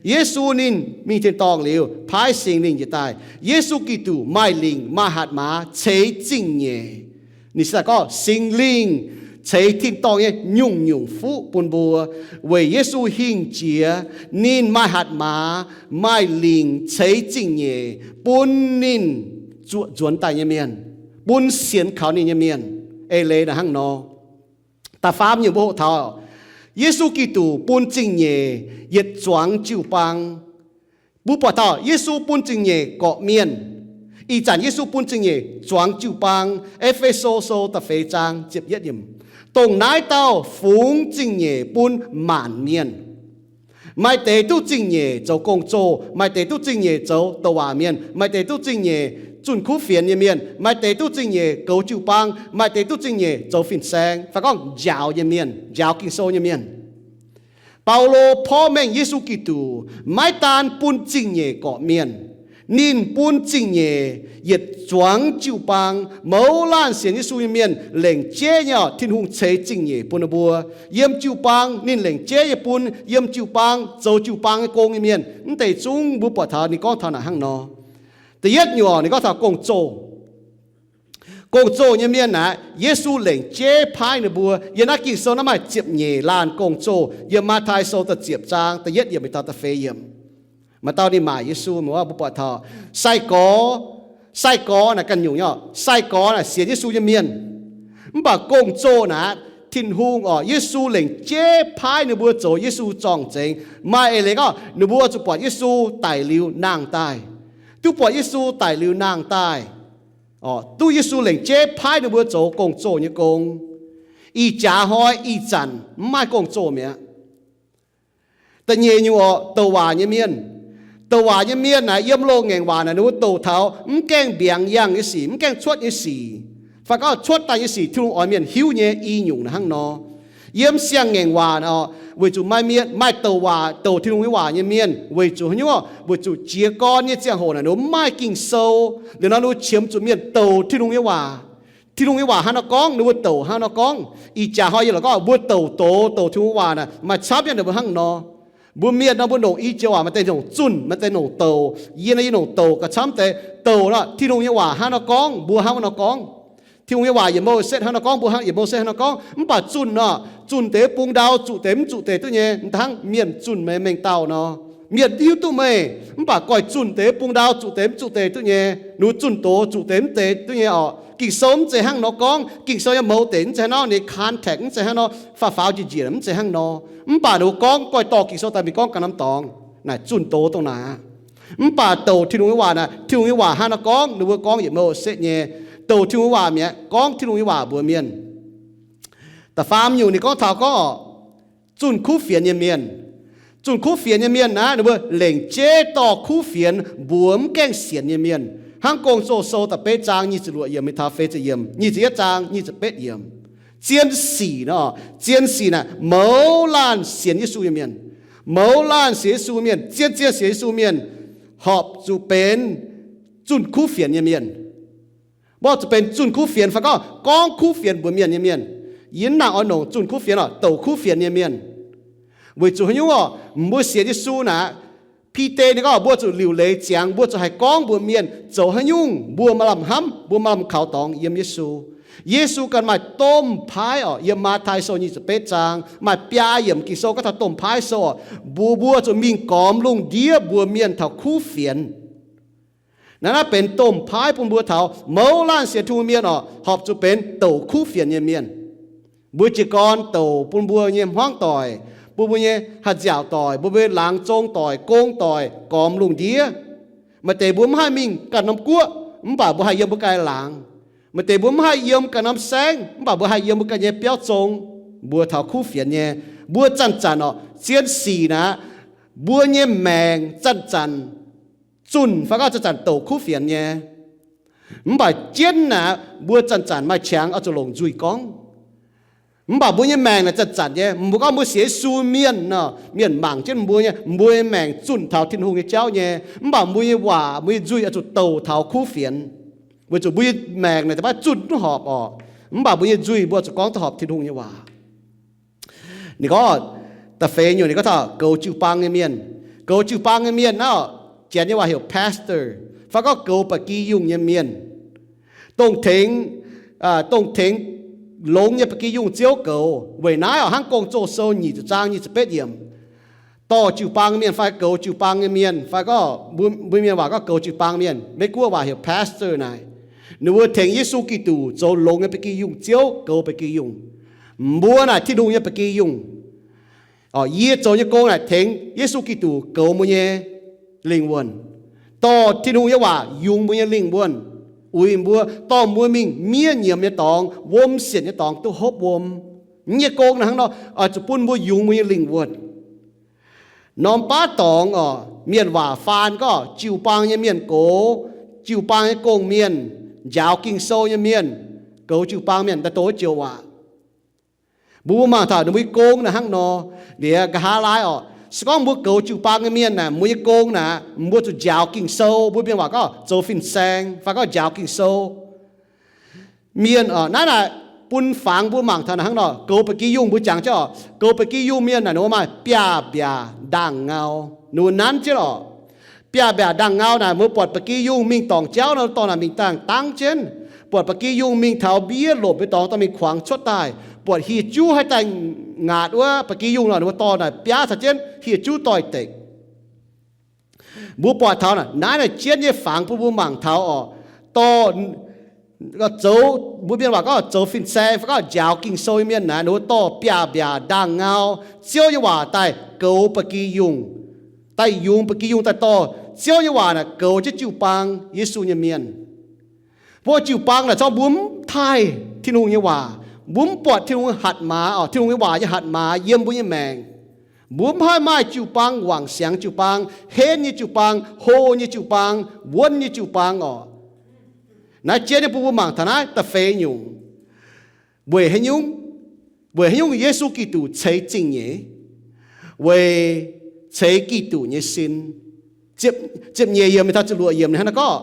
Yesu ninh mingh tin-dorngh liuz, paaiv Singx Lingh njiec daaih. Yesu Giduc maaih lingc maaih hatc maaz ceix zingh nyeic. Ninh se gorngv Singx Lingh ceix tin-dorngh nyei nyungc-nyungc fuqv bun mbuo. Weic Yesu hingh jiex, ninh maaih hatc maaz, maaih lingc ceix zingh nyeic bun ninh zuoqc nzuonx daaih nyei mienh, bun sienx kaux ninh nyei mienh. Eix leiz naaic hnangv nor. Da'faam nyungc mbuo hoqc taux Yesu Giduc bun zingh nyeic yietc zuangx jiu-baang. Mbuo buatc taux Yesu bun zingh nyeic gorqv mienh. Ih zanc Yesu bun zingh nyeic zuangx jiu-baang. E^fe^so Sou da'feix zaang ziepc yietv yiemc, dongh naaiv dauh fungx zingh nyeic bun maanc mienh. Maaih deix duqv zingh nyeic zoux gong-zoh, maaih deix duqv zingh nyeic zoux douc waac mienh, maaih deix duqv zingh nyeic zunh kuv fienx nyei mienh, maaih deix duqv zingh nyeic goux jiu-baang, maaih deix duqv zingh nyeic zoux fin-saeng, fai gorngv njaaux nyei mienh, njaaux Ging-Sou nyei mienh. Baulo porv mengh Yesu Giduc maiv daan bun zingh nyeic gorqv mienh, ninh bun zingh nyeic yietc zuangx jiu-baang. Mouz laanh sienx Yesu nyei mienh lengc jeiv nyei oc, Tin-Hungh ceix zingh nyeic bun ninh mbuo. Yiem jiu-baang ninh lengc jeiv nyei bun, yiem jiu-baang zoux jiu-baang nyei gong nyei mienh. Mv deix zungv mbuo buatc taux ninh gorngv taux naaic hnangv nor. Da'yietv nyungc ninh gorngv taux gong-zoh. Gong-zoh nyei mienh naaic, Yesu lengc jeiv paaiv ninh mbuo. Yiem naaiv Ging-Sou naaiv maaih ziepc nyeic laanh gong-zoh. Yiem Matv^tai Sou da'ziepc zaang da'yietv yiemc mingh taux da'feix yiemc, maaih dauh ninh maaic Yesu, mbuo buatc taux sai-gorx, sai-gorx naaic ganh nyungc nyei oc, sai-gorx naaic sienx Yesu nyei mienh. Mv baac gong-zoh naaic, Tin-Hungh oc, Yesu lengc jeiv paaiv ninh mbuo zoux Yesu zorng-zengx. Maaih eix leiz gorngv ninh mbuo zuqc buatc Yesu daic liuz nangh daaih, duqv buatc Yesu daic liuz nangh daaih, duqv Yesu lengc jeiv paaiv ninh mbuo zoux gong-zoh nyei gong. Ih jaax hnoi ih zanc mv maaih gong-zoh mi'aqv. Da'nyeic nyungc oc, douc waac nyei mienh. Douc waac nyei mienh naaic, yiem loz-ngaengc waac naaic ninh mbuo douc taux mv gaengh mbiaangx yangh nyei sic, mv gaengh cuotv nyei sic, fai gorngv cuotv daaih nyei sic Tin-Hungh oix mienh hiuv nyei. I nyungc naaic hnangv nor. Yiem siang-ngaengc waac naaic oc, weic zuqc maaih mienh maaih douc waac, douc Tin-Hungh nyei waac nyei mienh, weic zuqc haaix nyungc? Weic zuqc jiez gorn nyei ziangh hoc naaic ninh mbuo mv maaih Ging-Sou. Liuz nor ninh mbuo qiemx zuqc mienh douc Tin-Hungh nyei waac. Tin-Hungh nyei waac hnangv nor gorngv, ninh mbuo douc hnangv nor gorngv. Ih jaax hnoi yie lorqc gorngv mbuo douc doz, douc Tin-Hungh nyei waac naaic maaih camv nyei ninh mbuo hnangv nor. Mbuo mienh nor mbuo longc i joux waac, maaih deix longc zunh, maaih deix longc douc. Yie naaiv yie longc douc gauh camv deix. Douc nor, Tin-Hungh nyei waac hnangv nor gorngv, mbuo hnangv nor gorngv. Tin-Hungh nyei waac yietc Mose hnangv nor gorngv, mbuo hnangv yietc Mose hnangv nor gorngv. Mv baac zunh nor, zunh deix bung ndau zuqc deix mv zuqc deix duqv nyei, mv daan hnangv mienh zunh meih mengh dauh nor. Mienh hiuv duqv meih, mv baac goiv zunh deix bung ndau zuqc deix mv zuqc deix duqv nyei, ninh zunh doz zuqc deix mv deix duqv nyei oc. Ging-Sou mv zeiz hnangv nor gorngv. Ging-Sou nyei mouz deix mv zeiz hnangv nor, ninh context mv zeiz hnangv nor, faaux faaux njiec njiec mv zeiz hnangv nor. Mv baac ninh mbuo gorngv goiv dorh Ging-Sou daaih mingh gorngv ganh norm dorngx, naaic zunh doz dongh naaic aqv. Mv baac douc Tin-Hungh nyei waac naaic, Tin-Hungh nyei waac hnangv nor gorngv, ninh mbuo gorngv yietc Mose nyei. Douc Tin-Hungh nyei waac mi'aqv, gorngv Tin-Hungh nyei waac mbuox mienh. Da'faam nyungc ninh gorngv taux gorngv oc, zunh kuv fienx nyei mienh. Zunh kuv fienx nyei mienh naaic, ninh mbuo lengc jeiv dorh kuv fienx mbuox mv gaengh sienx nyei mienh. Hnangv Gong-Zoh Sou da'betv zaang nyic ziepc luoqc yiemc mingh taux feix ziepc yiemc, nyic ziepc yietv zaang nyic ziepc betv yiemc. Zien sic nor, zien sic naaic mouz laanh sienx Yesu nyei mienh. Mouz laanh sienx Yesu mienh, zien zien sienx Yesu mienh, horpc zuqc benx zunh kuv fienx nyei mienh. Mbuo zuqc benx zunh kuv fienx fai gorngv, gorngv kuv fienx mbuox mienh nyei mienh. Yie mv nangc oix longc zunh kuv fienx oc, douc kuv fienx nyei mienh. Weic zuqc haaix nyungc oc? Mbuo sienx Yesu naaic, Bide ninh gorngv mbuo zuqc liuc leiz ziangx, mbuo zuqc haih gorngv mbuox mienh zoux haaix nyungc mbuo maaih lamh hnamv, mbuo maaih lamh kaux dorngx yiem Yesu. Yesu ganh maaih domh paaiv oc. Yiem Matv^tai Sou nyic ziepc betv zaang maaih biaa yiemc Ging-Sou gorngv taux domh paaiv sou oc, mbuox mbuo zuqc mingh gormx lungh ndiev mbuox mienh taux kuv fienx. Naaiv, naaiv benx domh paaiv bun mbuo taux mouz laanh sienx Tin-Hungh mienh oc, horpc zuqc benx douc kuv fienx nyei mienh. Mbuo jiez gorn douc bun mbuo nyei hmuangv doic, bun mbuo nyei haih nziaauc doic, bun mbuo nyei laangz zong doic, gong doic, gormx lungh ndiev. Maaih deix mbuo mv haih mingh ganh norm guoqv, mv baac mbuo haih yiem mbuo ganh laangz. Maaih deix mbuo mv haih yiem ganh norm saengv, mv baac mbuo haih yiem mbuo ganh nyei biauv zong. Mbuo taux kuv fienx nyei, mbuo zanc-zanc oc, zien sic naaic, mbuo nyei maengc zanc-zanc zunh fai gorngv zanc-zanc douc kuv fienx nyei. Mv baac jienv naaic, mbuo zanc-zanc maaih qangx oix zuqc longc nzuih gorngv. Mv baac mbuo nyei maengc naaic zanc-zanc nyei, mbuo gorngv mbuo sienx Yesu mienh nor, mienh mangc jienv mbuo nyei, mbuo nyei maengc zunh taux Tin-Hungh nyei jauv nyei. Mv baac mbuo nyei waac, mbuo nyei nzuih oix zuqc douc taux kuv fienx, weic zuqc mbuo nyei maengc naaic maiv zunh duqv horpc oc. Mv baac mbuo nyei nzuih mbuo oix zuqc gorngv duqv horpc Tin-Hungh nyei waac. Ninh gorngv, da'feix nyungc ninh gorngv taux goux jiu-baang nyei mienh. Goux jiu-baang nyei mienh naaiv, Janx nyei waac heuc pastor, fai gorngv goux ba'gi yungh nyei mienh. Dongh tengx, dongh tengx longx nyei ba'gi yungh ziouv goux. Weic naaiv oc, hnangv Gong-Zoh sou nyic ziepc zaang nyic ziepc betv yiemc, dorh jiu-baang mienh fai goux jiu-baang nyei mienh, fai gorngv mbuo mienh waac gorngv goux jiu-baang mienh, Meiv-Guoqv waac heuc pastor naaic, ninh mbuo tengx Yesu Giduc zoux longx nyei ba'gi yungh ziouv, goux ba'gi yungh. Mbuo naaic Tin-Hungh nyei ba'gi yungh. Yie zoux nyei gong naaic tengx Yesu Giduc goux mbuo nyei lingh wuonh, dorh Tin-Hungh nyei waac yungz mbuo nyei lingh wuonh, uix mbuo, dorh mbuo mingh miev nyiemc nyei dorngx, wuom sienc nyei dorngx duqv hopv wuom. Yie nyei gong naaic hnangv nor, oix zuqc bun mbuo yungz mbuo nyei lingh wuonh. Norm baav dorngx oc, mienh waac faan gorngv jiu-baang nyei mienh gox, jiu-baang nyei gong-mienh, njaaux Ging-Sou nyei mienh, goux jiu-baang mienh, daaih dongh wuov joux waac. Mbuo mangc taux ninh mbuo nyei gong naaic hnangv nor. Liuz nqa'haav laai oc, se gorngv mbuo goux jiu-baang nyei mienh naaic, mbuo nyei gong naaic, mbuo zuqc njaaux Ging-Sou, mbuo mienh waac gorngv zoux fin-saeng fai gorngv njaaux Ging-Sou. Mienh naaiv naaic bun fangx mbuo mangc taux naaic hnangv nor, goux ba'gi yungh mbuo jangx jienv oc, goux ba'gi yungh mienh naaic ninh mbuo maaih biaav-mbiaac ndaangh ngau, ninh mbuo nanv jienv oc. Biaav-mbiaac ndaangh ngau naaic mbuo buatc ba'gi yungh mingh dorngc jauv nor dorh naaic mingh dangh dangv jienv. Buatc ba'gi yungh mingh taux mbiev lomc nyei dorngx dorh mingh kuangx cuotv daaih. Buatc hieh juv haih daaih ngaatc wuov ba'gi yungh nor, ninh mbuo dorh naaic biaav taux jienv hieh juv doix-dekc. Mbuo buatc taux naaiv naaic jienv nyei fangx bun mbuo mangc taux oc, dorh zoux, mbuo mienh waac gorngv zoux fin-saeng fai gorngv njaaux Ging-Sou nyei mienh naaic, ninh mbuo dorh biaav-mbiaac ndaangh ngau, Ziouv nyei waac daaih goux ba'gi yungh, daaih yungz ba'gi yungh daaih dorh Ziouv nyei waac naaic goux jienv jiu-baang, Yesu nyei mienh. Mbuo jiu-baang naaic zorqv mbuo mv taaih Tin-Hungh nyei waac, mbuo mv buatc Tin-Hungh hatc maaz oc, Tin-Hungh nyei waac nyei hatc maaz yiem mbuo nyei maengc. Mbuo mv haih maaih jiu-baang wangc siangx jiu-baang, henv nyei jiu-baang, hlo nyei jiu-baang, wuonv nyei jiu-baang oc. Naaiv jienv nyei bun mbuo mangc taux naaiv da'feix nyungc. Weic haaix nyungc? Weic haaix nyungc Yesu Giduc ceix zingh nyeic? Weic ceix Giduc nyei sin. Ziepc nyeic yiemc mingh taux ziepc luoqc yiemc ninh hnangv naaiv gorngv,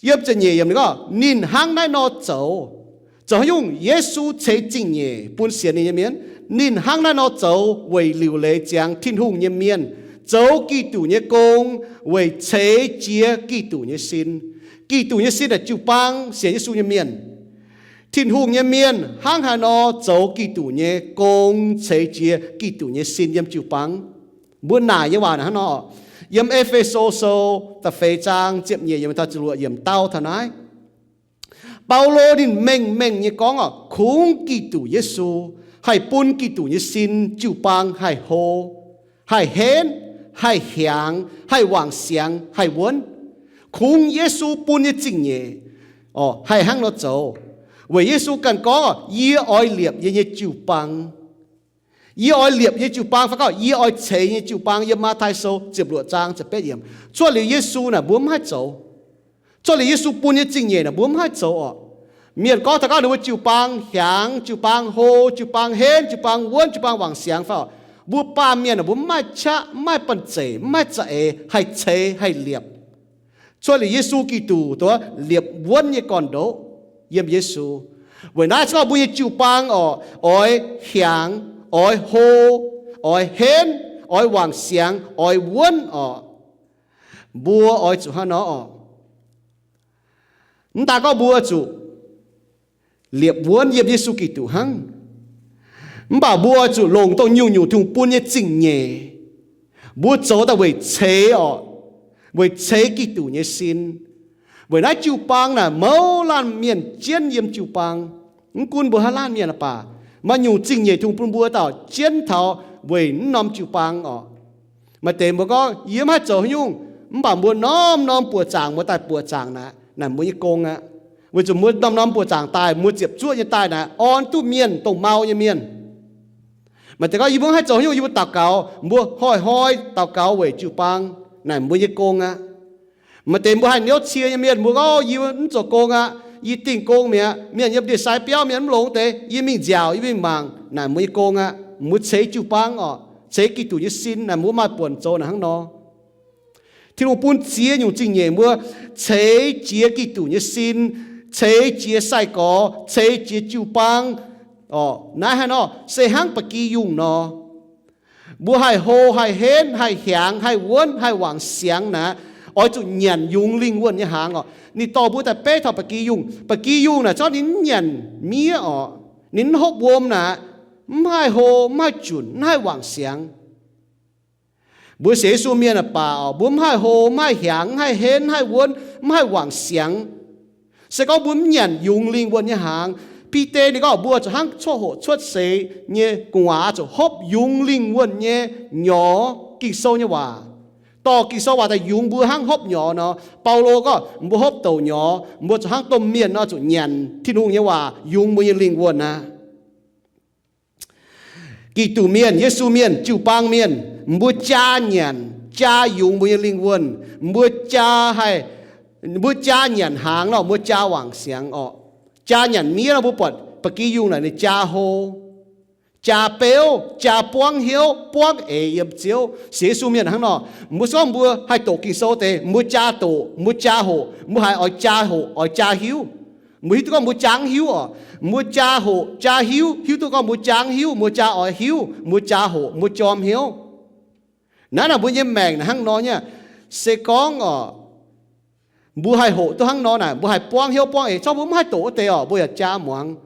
yiem ziepc nyeic yiemc ninh gorngv, ninh hnangv naaiv nor zoux. Zoux haaix nyungc? Yesu ceix zingh nyeic bun sienx ninh nyei mienh. Ninh hnangv naaiv nor zoux weic liuc leiz ziangx Tin-Hungh nyei mienh, zoux Giduc nyei gong, weic ceix jiez Giduc nyei sin. Giduc nyei sin naaic jiu-baang, sienx Yesu nyei mienh. Tin-Hungh nyei mienh hnangv haaix nor zoux Giduc nyei gong, ceix jiez Giduc nyei sin yiem jiu-baang. Mbuo naaic nyei waac naaic hnangv nor, yiem E^fe^so Sou da'feix zaang ziepc nyeic yiemc taux ziepc luoqc yiemc dau taux naaiv. Baulo ninh mengh mengh nyei gorngv oc, kungx Giduc Yesu haih bun Giduc nyei sin jiu-baang haih hlo, haih henv, haih hiaangx, haih wangc siangx, haih wuonv. Kungx Yesu bun nyei zingh nyeic haih hnangv nor zoux. Weic Yesu ganh gorngv, yie oix liepc yie nyei jiu-baang. Yie oix liepc yie jiu-baang fai gorngv yie oix ceix yie nyei jiu-baang yiem Matv^tai Sou ziepc luoqc zaang ziepc betv yiemc. Cuotv liuz Yesu naaic mbuo mv haih zoux. Cuotv liuz Yesu bun nyei zingh nyeic naaic mbuo mv haih zoux oc. Mienh gorngv taux ganh ninh mbuo jiu-baang hiaangx, jiu-baang hlo, jiu-baang henv, jiu-baang wuonv, jiu-baang wangc siangx fai oc, mbuo baamh mienh naaic mbuo mv maaih qaqv, mv maaih banh zeic, mv maaih za'eix haih ceix haih liepc. Cuotv liuz Yesu Giduc dongh liepc wuonv nyei gorn-ndoqv yiem Yesu. Weic naaiv se gorngv mbuo nyei jiu-baang oc, oix hiaangx, oix hlo, oix henv, oix wangc siangx, oix wuonv oc, mbuo oix zuqc hnangv nor oc. Mv daaih gorngv mbuo zuqc liepc wuonv yiem Yesu Giduc hnangv, mv baac mbuo oix zuqc longc dongh nyungc-nyungc Tin-Hungh bun nyei zingh nyeic. Mbuo zoux daaih weic ceix oc, weic ceix Giduc nyei sin. Weic naaiv jiu-baang naaic mouz laanh mienh jienv yiem jiu-baang. Mv gunv mbuo haaix laanh mienh baac, maaih nyungc zingh nyeic Tin-Hungh bun mbuo dauh jienv taux weic naaiv norm jiu-baang oc. Maaih deix mbuo gorngv, yie mv haih zoux haaix nyungc, mv baac mbuo norm-norm buoqc zaangc, mbuo daaih buoqc zaangc naaic, naaic mbuo nyei gong aqv. Weic zuqc mbuo norm-norm buoqc zaangc daaih, mbuo ziepc zuoqv nyei daaih naaic, orn duqv mienh, dongh mau nyei mienh. Maaih deix gorngv, yie mbuo mv haih zoux haaix nyungc, yie mbuo daux gaux, mbuo hnoi-hnoi daux gaux weic jiu-baang, naaic mbuo nyei gong aqv. Maaih deix mbuo haih niouv cie nyei mienh, mbuo gorngv, yie mv zoux gong aqv, yie dingh gong mi'aqv, mienh yiem ndie-sai biauv, mienh mv longx deix, yie mingh nziaauc, yie mingh mangc, naaic mbuo nyei gong aqv. Mbuo ceix jiu-baang oc, ceix Giduc nyei sin naaic, mbuo maaih buonc zoux naaic hnangv nor. Tin-Hungh bun ziex nyungc zingh nyeic mbuo ceix jiez Giduc nyei sin, ceix jiez sai-gorx, ceix jiez jiu-baang oc. Naaiv haaix nor? Se hnangv ba'gi yungh nor. Mbuo haih hlo, haih henv, haih hiaangx, haih wuonv, haih wangc siangx naaic, oix zuqc nyanc yungz lingh wuonh nyei hnaangx oc. Ninh dorh mbuo daaih beiv taux ba'gi yungh. Ba'gi yungh naaic zorqv ninh mv nyanc miev oc, ninh mv hopv wuom naaic, mv haih hlo, mv haih junc, mv haih wangc siangx. Mbuo sienx Yesu mienh aah baac oc, mbuo mv haih hlo, mv haih hiaangx, mv haih henv, mv haih wuonv, mv haih wangc siangx. Se gorngv mbuo mv nyanc yungz lingh wuonh nyei hnaangx, Bide ninh gorngv mbuo zuqc hnangv coqv hoqc cuotv seix nyei gu'nguaaz zuqc hopv yungz lingh wuonh nyei nyorx Ging-Sou nyei waac. Dorh Ging-Sou waac daaih yungz mbuo hnangv hopv nyorx nor. Baulo gorngv mbuo hopv douc nyorx, mbuo zuqc hnangv domh mienh nor zuqc nyanc Tin-Hungh nyei waac yungz mbuo nyei lingh wuonh aqv. Giduc mienh, Yesu mienh, jiu-baang mienh, mbuo jaa nyanc, jaa yungz mbuo nyei lingh wuonh. Mbuo jaa haih, mbuo jaa nyanc hnaangx nor, mbuo jaa wangc siangx orqc. Jaa nyanc miev nor, mbuo buatc ba'gi yungh naaic ninh jaa hlo, jaa beuv, jaa buangv hnyouv, buangv eix yiem Ziouv. Sienx Yesu mienh hnangv nor, mbuo se gorngv mbuo haih doqc Ging-Sou deix, mbuo jaa doqc, mbuo jaa hoqc, mbuo haiz oix jaa hoqc, oix jaa hiuv. Mbuo hiuv duqv gorngv mbuo jaa mv hiuv orqc. Mbuo jaa hoqc, jaa hiuv, hiuv duqv gorngv mbuo jaa mv hiuv, mbuo jaa oix hiuv, mbuo jaa hoqc, mbuo jorm hnyouv. Naaiv naaic mbuo nyei maengc naaic hnangv nor nyei. Se gorngv orqc, mbuo haih hoqc duqv hnangv nor naaic, mbuo haih buangv hnyouv buangv eix, corc mbuo mv haih doqc wuov deix orqc, mbuo yaac jaa muangx.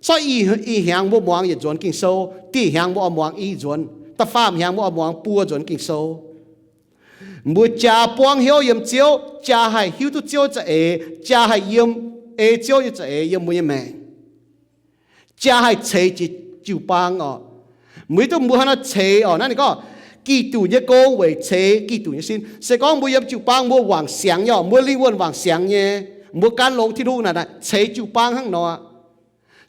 Corc ih, ih hnyangx mbuo muangx yietc nzuonx Ging-Sou, dieh hnyangx mbuo oix muangx i nzuonx, da'faam hnyangx mbuo oix muangx buo nzuonx Ging-Sou. Mbuo jaa buangv hnyouv yiem Ziouv, jaa haih hiuv duqv Ziouv za'eix, jaa haih yiem, ei Ziouv nyei za'eix yiem mbuo nyei maengc. Jaa haih ceix jiez jiu-baang orqc. Mbuo hiuv duqv mbuo hnangv naaiv ceix orqc. Naaiv ninh gorngv, Giduc nyei gong weic ceix Giduc nyei sin. Se gorngv mbuo yiem jiu-baang mbuo wangc siangx nyei orqc, mbuo lingh wuonh wangc siangx nyei, mbuo gan longx Tin-Hungh naaic, naaic ceix jiu-baang hnangv nor.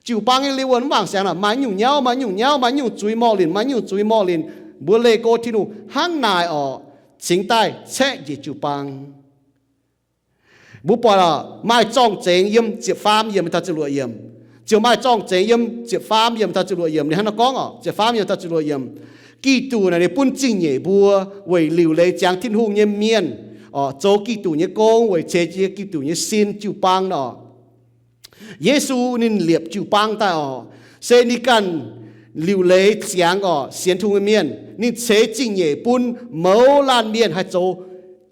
Jiu-baang nyei lingh wuonh mv wangc siangx naaic, maaih nyungc nyauv, maaih nyungc nyauv, maaih nyungc zuiz morh linc, maaih nyungc zuiz morh linc. Mbuo leih go Tin-Hungh hnangv naaic orqc, cingx daaih caeqv njiec jiu-baang. Mbuo buatc maaih zorng-zengx yiem ziepc faam yiemc taux ziepc luoqc yiemc. Ziouc maaih zorng-zengx yiem ziepc faam yiemc taux ziepc luoqc yiemc. Ninh hnangv nor gorngv orqc, ziepc faam yiemc taux ziepc luoqc yiemc, Giduc naaic ninh bun zingh nyeic mbuo weic liuc leiz ziangx Tin-Hungh nyei mienh orqc, zoux Giduc nyei gong weic ceix jiez Giduc nyei sin jiu-baang nor. Yesu ninh liepc jiu-baang daaih orqc, se ninh ganh liuc leiz ziangx orqc sienx Tin-Hungh nyei mienh. Ninh ceix zingh nyeic bun mouz laanh mienh haih zoux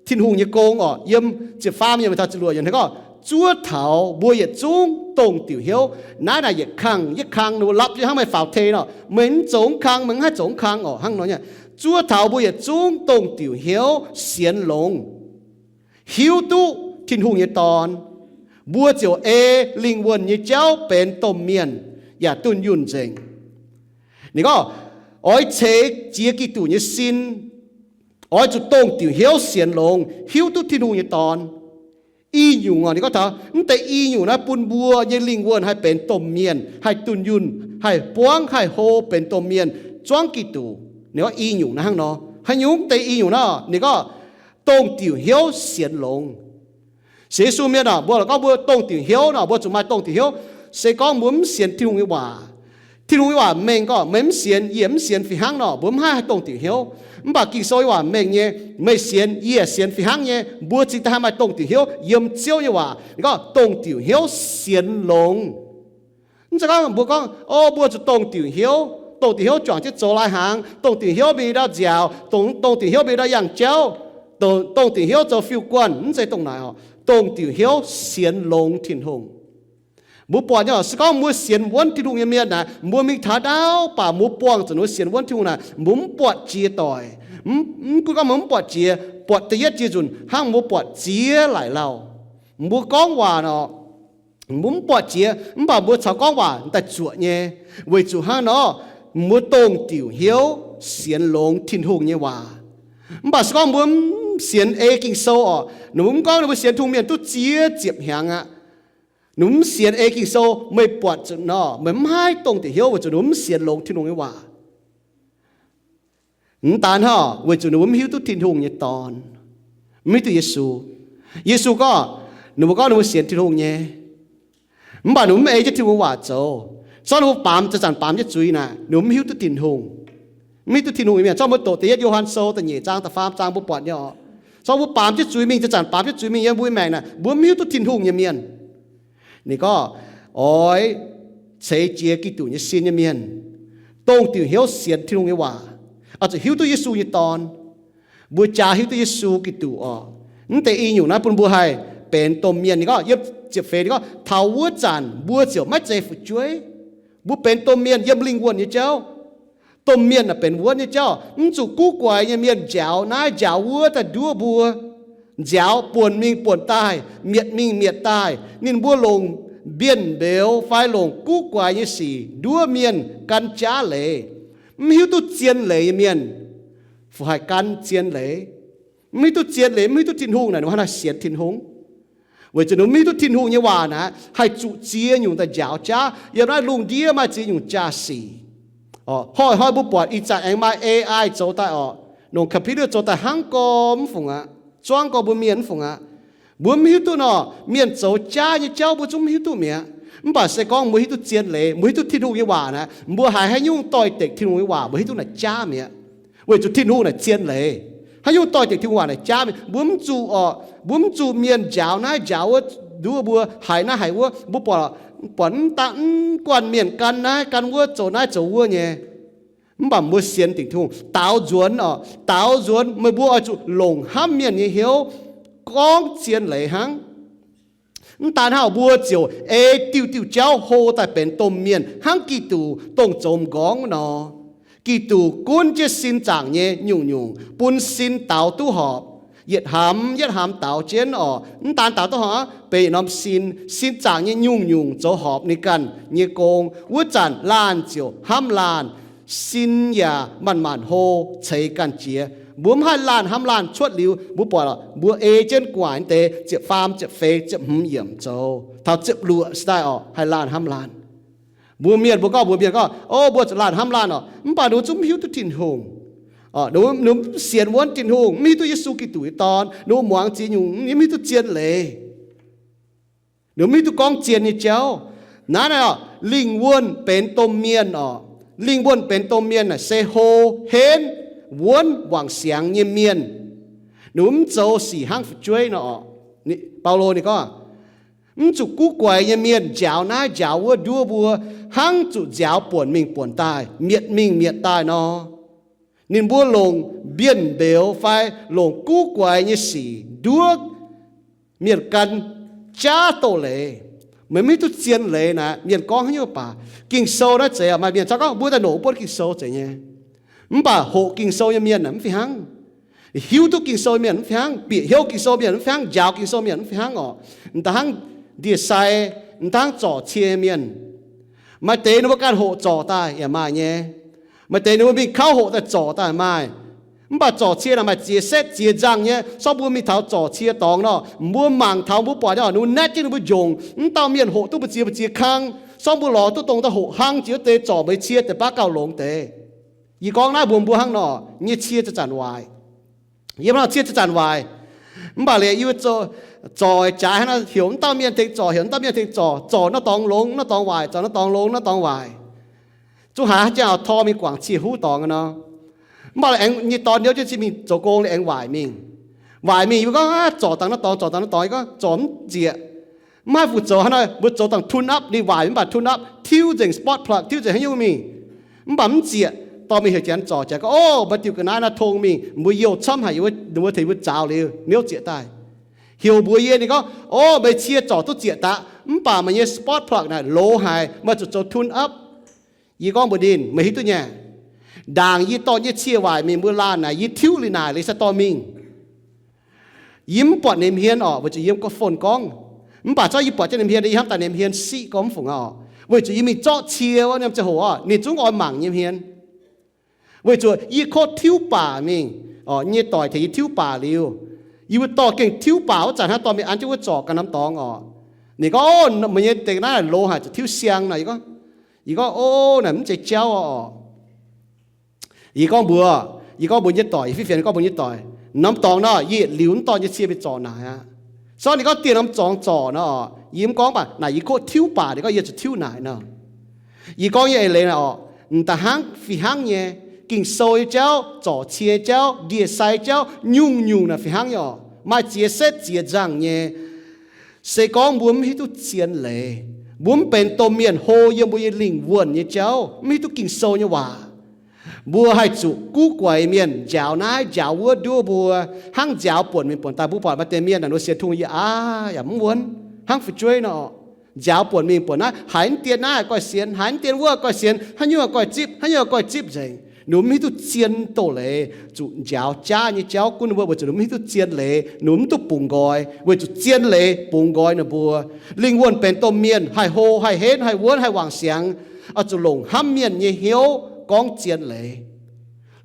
Tin-Hungh nyei gong orqc. Yiem ziepc faam yiemc taux ziepc luoqc yiemc ninh gorngv, zuov taux mbuo yietc zungv dongh diuc hnyouv. Naaiv naaic yietc kang yietc kang ninh mbuo lapv jienv hnangv meih faaux tei nor, meih mv zoux mv kang, meih mv haih zoux mv kang orqc, hnangv nor nyei. Zuov taux mbuo yietc zungv dongh diuc hnyouv sienx longx, hiuv duqv Tin-Hungh nyei Dorn, mbuo ziouc ei lingh wuonh nyei jauv benx domh mienh yaac dunh yunh nzengc. Ninh gorngv, oix ceix jiez Giduc nyei sin, oix zuqc dongh diuc hnyouv sienx longx, hiuv duqv Tin-Hungh nyei Dorn. I nyungc orqc, ninh gorngv taux mv deix i nyungc naaiv bun mbuo nyei lingh wuonh haih benx domh mienh, haih dunh yunh, haih buangv, haih hlo benx domh mienh, zuangv Giduc. Ninh gorngv i nyungc naaiv hnangv nor. Haaix nyungc mv deix i nyungc naaiv? Ninh gorngv, dongh diuc hnyouv sienx longx. Sienx Yesu mienh orqc, mbuo lorz gorngv mbuo dongh diuc hnyouv nor, mbuo zuqc maaih dongh diuc hnyouv. Se gorngv mbuo mv sienx Tin-Hungh nyei waac, Tin-Hungh nyei waac mengh gorngv meih mv sienx, yie mv sienx fih hnangv nor, mbuo mv haih haih dongh diuc hnyouv. Mv baac Ging-Sou nyei waac mengh nyei, meih sienx, yie sienx fih hnangv nyei, mbuo cingx daaih haih maaih dongh diuc hnyouv yiem Ziouv nyei waac. Ninh gorngv dongh diuc hnyouv sienx longx. Mv zeiz gorngv mbuo gorngv, o, mbuo zuqc dongh diuc hnyouv, dongh diuc hnyouv juangc jienv zoux lai hnaangx, dongh diuc hnyouv mingh ndau nziaaux, dongh, dongh diuc hnyouv mingh ndau yangh jauv, dongh, dongh diuc hnyouv zoux fiuv-guanh, mv zeiz dongh naaic orqc. Dongh diuc hnyouv sienx longx Tin-Hungh. Mbuo buatc nyei orqc, se gorngv mbuo sienx wuonv Tin-Hungh nyei mienh naaic, mbuo mingh taux ndau baac mbuo buangh zuqc mbuo sienx wuonv Tin-Hungh naaic, mbuo mv buatc jiex doic. Mv, mv gunv gorngv mbuo mv buatc jiex, buatc da'yietv jiex nzunc hnangv mbuo buatc ziex laic lauh. Mbuo gorngv waac nor, mbuo mv buatc jiex, mv baac mbuo caux gorngv waac daaih zuoqc nyei. Weic zuqc hnangv nor, mbuo dongh diuc hnyouv sienx longx Tin-Hungh nyei waac. Mv baac se gorngv mbuo mv sienx ei Ging-Sou orqc, ninh mbuo mv gorngv ninh mbuo sienx Tin-Hungh mienh duqv ziex ziepc hnyangx aqv. Ninh mbuo mv sienx ei Ging-Sou, meih buatc zuqc nor, meih mv haih dongh diuc hnyouv weic zuqc ninh mbuo mv sienx longx Tin-Hungh nyei waac. Mv daan hnangv, weic zuqc ninh mbuo mv hiuv duqv Tin-Hungh nyei Dorn, mv hiuv duqv Yesu. Yesu gorngv, ninh mbuo gorngv ninh mbuo sienx Tin-Hungh nyei, mv baac ninh mbuo mv ei jienv Tin-Hungh waac zoux. Zorqv ninh mbuo baamz, zanc-zanc baamz jienv zuiz naaic, ninh mbuo mv hiuv duqv Tin-Hungh. Mv hiuv duqv Tin-Hungh nyei mienh. Zorqv mbuo doqc da'yietv Yo^han Sou da'nyeic zaang da'faam zaang mbuo buatc nyei orqc. Zorqv mbuo baamz jienv zuiz mingh, zanc-zanc baamz jienv zuiz mingh yiem mbuo nyei maengc naaic, mbuo mv hiuv duqv Tin-Hungh nyei mienh. Ninh gorngv, oix ceix jiez Giduc nyei sin nyei mienh, dongh diuc hnyouv sienx Tin-Hungh nyei waac, oix zuqc hiuv duqv Yesu nyei Dorn. Mbuo jaa hiuv duqv Yesu Giduc orqc, mv deix i nyungc naaiv bun mbuo haih benx domh mienh. Ninh gorngv, yiem ziepc feix ninh gorngv, taux wuov zanc mbuo ziouc maiv zeiz fu'jueiv. Mbuo benx domh mienh yiem lingh wuonh nyei jauv. Domh mienh aah, benx wuonv nyei jauv. Mv zuqc guv guaix nyei mienh njaaux naaiv njaaux wuov daaih nduov mbuo, nziaaux buonc mingh buonc daaih, mietc mingh mietc daaih. Ninh mbuo longc mbienv mbeux fai longc guv guaix nyei sic nduov mienh gan jaav leiz. Mv hiuv duqv zien leiz nyei mienh fu haih gan zien leiz. Mv hiuv duqv zien leiz, mv hiuv duqv Tin-Hungh naaic, ninh mbuo hnangv naaiv sienx Tin-Hungh. Weic zuqc ninh mv hiuv duqv Tin-Hungh nyei waac naaic haih zuqc ziex nyungc daaih njaaux jaav. Yiem naaiv lungh ndiev maaih ziex nyungc jaa-sic. Hnoi-hnoi mbuo buatc ih zanc aengx maaih A I zoux daaih orqc, longc computer zoux daaih hnangv gorx mv fungc aqv, zuangv gorx mbuo mienh mv fungc aqv. Mbuo mv hiuv duqv nor, mienh zoux jaav nyei jauv mbuo zungv mv hiuv duqv mi'aqv. Mv baac se gorngv mbuo hiuv duqv zien leiz, mbuo hiuv duqv Tin-Hungh nyei waac naaic, mbuo haiz haaix nyungc doix-dekc Tin-Hungh nyei waac mbuo hiuv duqv naaic jaav mi'aqv. Weic zuqc Tin-Hungh naaic zien leiz. Haaix nyungc doix-dekc Tin-Hungh waac naaic jaav mi'aqv. Mbuo mv zuqc orqc, mbuo mv zuqc mienh njaaux naaiv njaaux wuov nduov mbuo, haiz naaiv haiz wuov. Mbuo buatc, buatc mv daan mv guanh mienh gan naaiv gan wuov, zoux naaiv zoux wuov nyei. Mv baac mbuo sienx dingc Tin-Hungh, daaux nzuonx orqc, daaux nzuonx meih mbuo oix zuqc longc hnamv mienh nyei hnyouv gorngv zien leiz hnangv. Mv daan hnangv, mbuo ziouc ei diuh diuh jauv hlo daaih benx domh mienh hnangv Giduc dongh zoux m'nqorngv nor. Giduc gunv jienv sin zaangc nyei nyungc-nyungc bun sin daaux duqv horpc. Yietc hnamv yietc hnamv daaux jienv orqc. Mv daan daaux duqv horpc, benx norm sin, sin zaangc nyei nyungc-nyungc zoux horpc ninh ganh nyei gong. Wuov zanc laanh ziouc hnamv laanh, sin yaac manc-manc hlo, ceix ganh jiex. Mbuo mv haih laanh hnamv laanh cuotv liuz, mbuo buatc mbuo ei jienv gu'nguaaic deix ziepc faam, ziepc feix, ziepc hmz yiemc zoux, taux ziepc luoqc se daaih orqc, haih laanh hnamv laanh. Mbuo mienh, mbuo gorngv, mbuo mienh gorngv, o, mbuo zuqc laanh hnamv laanh orqc. Mv baac ninh mbuo zungv mv hiuv duqv Tin-Hungh. Ninh mbuo mv sienx wuonv Tin-Hungh, mv hiuv duqv Yesu Giduc nyei Dorn, ninh mbuo muangx ziex nyungc, mv hiuv duqv zien leiz. Ninh mbuo mv hiuv duqv gorngv zien nyei jauv. Naaiv naaic orqc, lingh wuonh benx domh mienh orqc, lingh wuonh benx domh mienh naaic se hlo, henv, wuonv, wangc siangx nyei mienh. Ninh mbuo mv zoux sic hnangv fu'jueiv nor orqc. Baulo ninh gorngv, mv zuqc guv guaix nyei mienh njaaux naaiv njaaux wuov nduov mbuo, hnangv zuqc nziaaux buonc mingh buonc daaih, mietc mingh mietc daaih nor. Ninh mbuo longc mbienv mbeux fai longc guv guaix nyei sic nduov mienh gan jaav doz-leiz. Meih mv hiuv duqv zien leiz naaic, mienh gorngv haaix nyungc baac. Ging-Sou naaiv zeiz maaih mienh caux gorngv mbuo daaih nongc buonv Ging-Sou zeiz nyei. Mv baac hoqc Ging-Sou nyei mienh mv fih hnangv. Hiuv duqv Ging-Sou mienh mv fih hnangv. Bieqc hnyouv Ging-Sou mienh mv fih hnangv. Njaaux Ging-Sou mienh mv fih hnangv orqc. M'daaih hnangv ndie-sai, m'daaih hnangv zorc cie mienh. Maaih deix ninh mbuo ganh hoqc zorc daaih yaac maaih nyei. Maaih deix ninh mbuo mingh kauv hoqc daaih zorc daaih maaih. Mv baac zorc cie naaic maaih ziex setv ziex nzangh nyei. Sorng mbuo mingh taux zorc cie dorngx nor, mbuo mangc taux mbuo buatc ninh mbuo naetv jienv ninh mbuo njongc. Mv dauh mienh hoqc duqv mbu'ziex mbu'ziex kang. Sorng mbuo lorz duqv dongh daaih hoqc hnangv jiex wuov deix zorc mbuo nyei cie deix baav gauh longx deix. Yie gorngv naaiv mbuo, mbuo hnangv nor nyei cie zanc-zanc waaic. Yie hnangv nor cie zanc-zanc waaic. Mv baac liuz yie zorc jaaix hnangv nor, heuc mv dauh mienh tengx zorc, heuc mv dauh mienh tengx zorc, zorc naaiv dorngx longx, naaiv dorngx waaic, zorc naaiv dorngx longx, naaiv dorngx waaic. Zungv haiz haaix jangx tor mingh guangc cie huv dorngx nor. Mv baac aengx nyei dorn ndiouv jienv zinh mingh zoux gong liuz aengx waaic mingh. Waaic mingh yie gorngv, zorc dangh naaiv dorngx, zorc dangh naaiv dorngx. Yie gorngv, zorc mv zieqc. Mv haih fu zoux hnangv nor, mbuo zoux dangh tune up, ninh waaic mv baac tune up, tiuv nzengc spark plug, tiuv nzengc haaix nyungc mingh. Mv baac mv zieqc. Dorh mingh heuc janx zorc, janx gorngv, o, maaih diuh ga'naaiv naaiv tong mingh, mbuo youh camv haic, ninh mbuo tengx mbuo zaaux liuz niouv zieqc daaih. Heuc mbuox yie, ninh gorngv, o, meih cie zorc duqv zieqc daqv, mv baac meih nyei spark plug naaic loz haic, meih zuqc zoux tune up. Yie gorngv mbuox ninh, meih hiuv duqv nyei, ndaangc yie dorh nyei cie waaic mingh mbuo laanh naaic, yie tiuv liuz naaic liuz se dorh mingh. Yie mv buatc ninh hmien orqc, weic zuqc yiem ga'fon gorngv. Mv baac zorqv yie buatc jienv ninh hmien, yie hnamv daaih ninh hmien siqv gormx fungc aqv oc. Weic zuqc yie mingh zorqv cie wuov norm ziangh hoc oc, ninh zungv oix mangc nyei hmien. Weic zuqc yie kotv tiuv baac mingh, nyei doic tengx yie tiuv baac liuz, yie mbuo dorh gengh tiuv baac wuov zanc hnangv, dorh mingh an jienv wuov zorc ganh norm dorngx oc. Ninh gorngv, Ov, meih nyei deix naaiv loz haic, zuqc tiuv siang nor. Yie gorngv, Yie gorngv, Ov, naaic mv zeiz jauv oc. Yie gorngv mbuox, yie gorngv mbuox nyei doic, yie fiev fienx gorngv mbuox nyei doic, Norm dorngx nor, yie yietc liuz mv dorh nyei cie mingh zorc naaic aqv. Sortv ninh gorngv dieh norm dorngx zorc nor, yie mv gorngv baac naaic yie kotv tiuv baac, ninh gorngv yie zuqc tiuv naaic nor. Yie gorngv nyei eix leiz naaic oc, m'daaih hnangv fih hnangv nyei, Ging-Sou nyei jauv, zorc cie nyei jauv, ndie-sai jauv, nyungc-nyungc naaic fih hnangv nyei oc, maaih ziex setv ziex nzangc nyei. Se gorngv mbuo mv hiuv duqv zien leiz, mbuo mv benx domh mienh hlo yiem mbuo nyei lingh wuonh nyei jauv, mv hiuv duqv Ging-Sou nyei waac, mbuo haih zuqc guv guaix mienh njaaux naaiv njaaux wuov nduov mbuo, hnangv njaaux buonc mingh buonc daaih. Mbuo buatc maaih deix mienh naaic, ninh mbuo sienx Tin-Hungh yie aav yaac mv wuonv, hnangv fu'jueiv nor, njaaux buonc mingh buonc naaiv, haiz mv dien naaiv goiv sienx, haiz mv dien wuov goiv sienx, haaix nyungc goiv zipv, haaix nyungc goiv zipv nzengc. Ninh mbuo mv hiuv duqv zien doz leiz zuqc njaaux jaav nyei jauv gunv ninh mbuo, weic zuqc ninh mbuo mv hiuv duqv zien leiz, ninh mbuo mv duqv bungx nqoi, weic zuqc zien leiz bungx nqoi ninh mbuo. Lingh wuonh benx domh mienh haih hlo, haih henv, haih wuonv, haih wangc siangx, oix zuqc longc hnamv mienh nyei hnyouv gorngv zien leiz.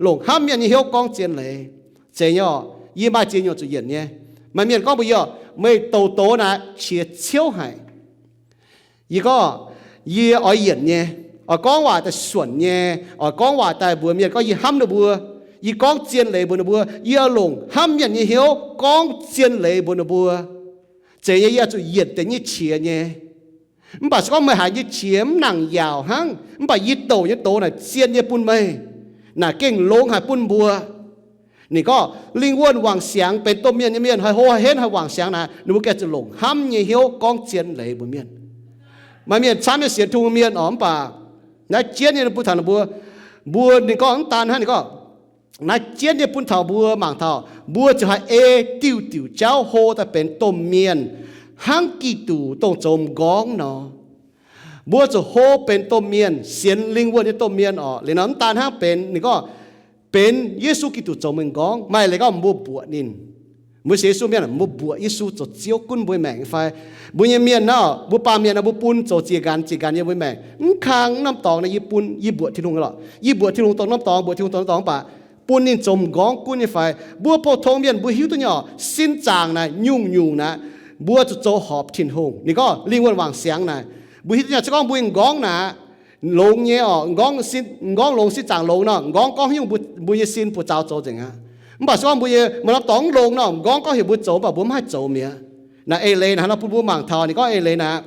Longc hnamv mienh nyei hnyouv gorngv zien leiz. Zeiz nyei oc, yie maaih ziex nyungc zuqc yienc nyei. Maaih mienh gorngv mbuox yie oc, Meih douc doz naaic qiex ciouv haic. Yie gorngv, Yie oix yienc nyei, oix gorngv waac daaih suonc nyei, oix gorngv waac daaih mbuox mienh gorngv yie hnamv ninh mbuo, yie gorngv zien leiz mbuox ninh mbuo, yie oix longc hnamv mienh nyei hnyouv gorngv zien leiz mbuox ninh mbuo. Zeiz nyei, yie oix zuqc yienc deix nyei qiex nyei. Mv baac se gorngv meih haiz nyei qiex mv nangc yaauc hnangv, mv baac yie douc nyei doz naaic zien nyei bun meih, naaic gengh longx haic bun mbuo. Ninh gorngv lingh wuonh wangc siangx benx domh mienh nyei mienh, haih hlo haih henv haih wangc siangx naaic, ninh mbuo gengh zuqc longc hnamv nyei hnyouv gorngv zien leiz mbuox mienh. Maaih mienh camv nyei sienx Tin-Hungh mienh oc, mv baac naaiv jienv nyei bun taux ninh mbuo, mbuo, ninh gorngv mv daan hnangv, ninh gorngv, Naaiv jienv nyei bun taux mbuo mangc taux, mbuo ziouc haih ei diuh diuc jauv hlo daaih benx domh mienh, hnangv Giduc dongh zoux m'nqorngv nor. Mbuo zuqc hlo benx domh mienh, sienx lingh wuonh nyei domh mienh oc. Liuz nor mv daan hnangv benx, ninh gorngv benx Yesu Giduc zoux m'nqorngv. Maaih leiz gorngv mbuo mbuoqc ninh, mbuo sienx Yesu mienh, mbuo mbuoqc Yesu zoux Ziouv gunv mbuo nyei maengc fai? Mbuo nyei mienh nor, mbuo baamh mienh nor, mbuo bun zoux ziex nqanx ziex nqanx nyei mbuo nyei maengc. Mv kang norm dorngx naaic yie bun, yie mbuoqc Tin-Hungh lorqc. Yie mbuoqc Tin-Hungh dongh norm dorngx, mbuoqc Tin-Hungh dongh norm dorngx, mv baac bun ninh zoux m'nqorngv gunv nyei fai? Mbuo pou-tong mienh mbuo hiuv duqv nyei oc, sin zaangc naaic nyungc-nyungc naaic, mbuo zuqc zoux horpc Tin-Hungh. Ninh gorngv lingh wuonh wangc siangx naaic, mbuo hiuv duqv nyei, se gorngv mbuo m'nqorngv naaic, longx nyei oc, m'nqorngv longx, sin zaangc longx nor, m'nqorngv gorngv haaix nyungc mbuo nyei sin buoz-zaux zoux nzengc aqv. Mv baac se gorngv mbuo nyei maaih norm dorngx mv longx nor, m'nqorngv gorngv heuc mbuo zoux, mv baac mbuo mv haih zoux mi'aqv. Naaiv eix leiz naaic hnangv nor bun mbuo mangc taux, ninh gorngv eix leiz naaic,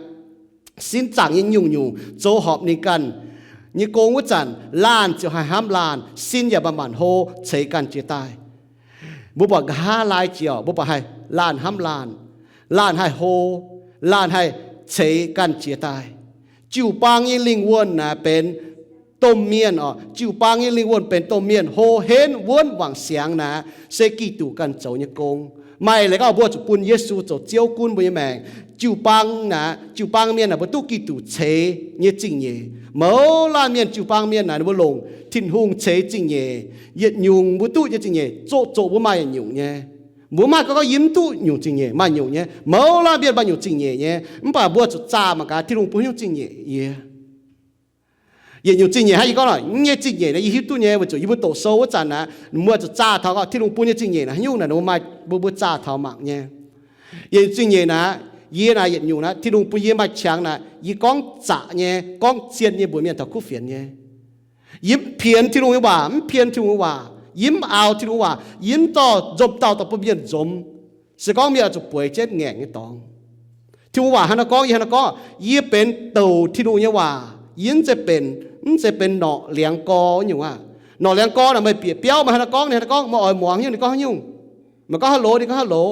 sin zaangc nyei nyungc-nyungc zoux horpc ninh ganh nyei gong wuov zanc, laanh ziouc haih hnamv laanh, sin yaac manc-manc hlo, ceix ganh jiez daaih. Mbuo buatc nqa'haav laai jiex oc, mbuo buatc haih laanh hnamv laanh, laanh haih hlo, laanh haih ceix ganh jiez daaih. Jiu-baang nyei lingh wuonh naaic benx domh mienh oc. Jiu-baang nyei lingh wuonh benx domh mienh hlo henv wuonv wangc siangx naaic, se Giduc ganh zoux nyei gong. Maaih leiz gorngv mbuo zuqc bun Yesu zoux Ziouv gunv mbuo nyei maengc. Jiu-baang naaic, jiu-baang mienh naaic mbuo duqv Giduc ceix nyei zingh nyeic. Mouz laanh mienh jiu-baang mienh naaic ninh mbuo longc Tin-Hungh ceix zingh nyeic. Yietc nyungc mbuo duqv nyei zingh nyeic, zoqc zoqc mbuo maaih yietc nyungc nyei. Mbuo mv haih gorngv yie mv duqv nyungc zingh nyeic, maaih nyungc nyei. Mouz laanh mienh maaih nyungc zingh nyeic nyei, mv baac mbuo zuqc zaah mangc gaax Tin-Hungh bun haaix nyungc zingh nyeic yie. Yietc nyungc zingh nyeic hnangv yie gorngv nor, yie nyei zingh nyeic naaic yie hiuv duqv nyei, weic zuqc yie mbuo doqc sou wuov zanc naaic, mbuo zuqc zaah taux gorngv Tin-Hungh bun nyei zingh nyeic naaic haaix nyungc naaic, mbuo maaih, mbuo, mbuo zaah taux mangc nyei. Yietc nyungc zingh nyeic naaic, yie naaic yietc nyungc naaic, Tin-Hungh bun yie maaih qangx naaic, yie gorngv zaqc nyei, gorngv zien nyei mbuox mienh taux kuv fienx nyei. Yie mv pienx Tin-Hungh nyei waac, mv pien Tin-Hungh nyei waac, yie mv aaux Tin-Hungh waac, yie mv dorh nzomc dauh dorh bun mienh nzomz. Se gorngv mienh oix zuqc bueix jienv ngaengc nyei dorngx. Tin-Hungh waac hnangv naaiv gorngv, yie hnangv naaiv gorngv, yie benx douc Tin-Hungh nyei waac. Yie mv zeiz benx, mv zeiz benx norqc liangx gorx nyungc aqv. Norqc liangx gorx naaic meih bieqc biauv meih hnangv naaiv gorngv, ninh hnangv naaiv gorngv, meih oix muangx haaix nyungc ninh gorngv haaix nyungc. Meih gorngv hello, ninh gorngv hello.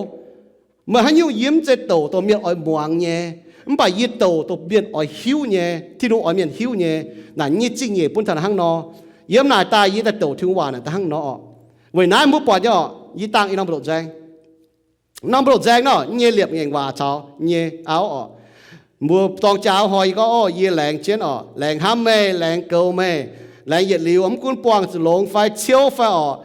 Meih haaix nyungc yie mv zeiz douc dongh mienh oix muangx nyei, mv baac yie douc dongh mienh oix hiuv nyei, Tin-Hungh oix mienh hiuv nyei. Naaic nyei zingh nyeic bun taux hnangv nor. Yiem naaic daaih yie daaih douc Tin-Hungh waac naaic daaih hnangv nor oc. Weic naaiv mbuo buatc nyei oc, yie dangh i norm mbu'ndongx nzaeng. Norm mbu'ndongx nzaeng nor, nyei liepc ngaengc waac caux nyei auv oc. Mbuo dorng jaa hnoi yie gorngv, Ov, yie laengz jienv oc, laengz hnamv meih, laengz goux meih, laengz yietc liuz, mv gunv buangh zuqc longx fai ciouv fai oc,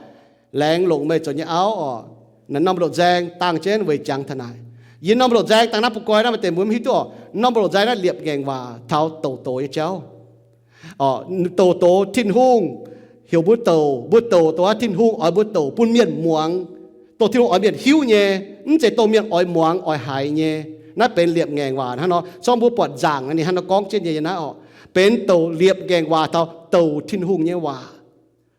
laengz longc meih zoux nyei auv oc. Naaiv norm mbu'ndongx nzaeng dangh jienv weic jangx taux naaic. Yiem norm mbu'ndongx nzaeng dangh naaiv bun goiv naaiv maaih deix mbuo mv hiuv duqv oc. Norm mbu'ndongx nzaeng naaiv liepc ngaengc waac taux douc doz nyei jauv. Oc, douc doz Tin-Hungh heuc mbuo douc, mbuo douc dongh Tin-Hungh oix mbuo douc bun mienh muangx, dongh Tin-Hungh oix mienh hiuv nyei, mv zeiz dongh mienh oix muangx oix haiz nyei. Naaiv benx liepc ngaengc waac hnangv nor. Corc mbuo buatc nzaangc naaiv ninh hnangv nor gorngv jienv nyei, yiem naaiv oc, benx douc liepc ngaengc waac taux douc Tin-Hungh nyei waac,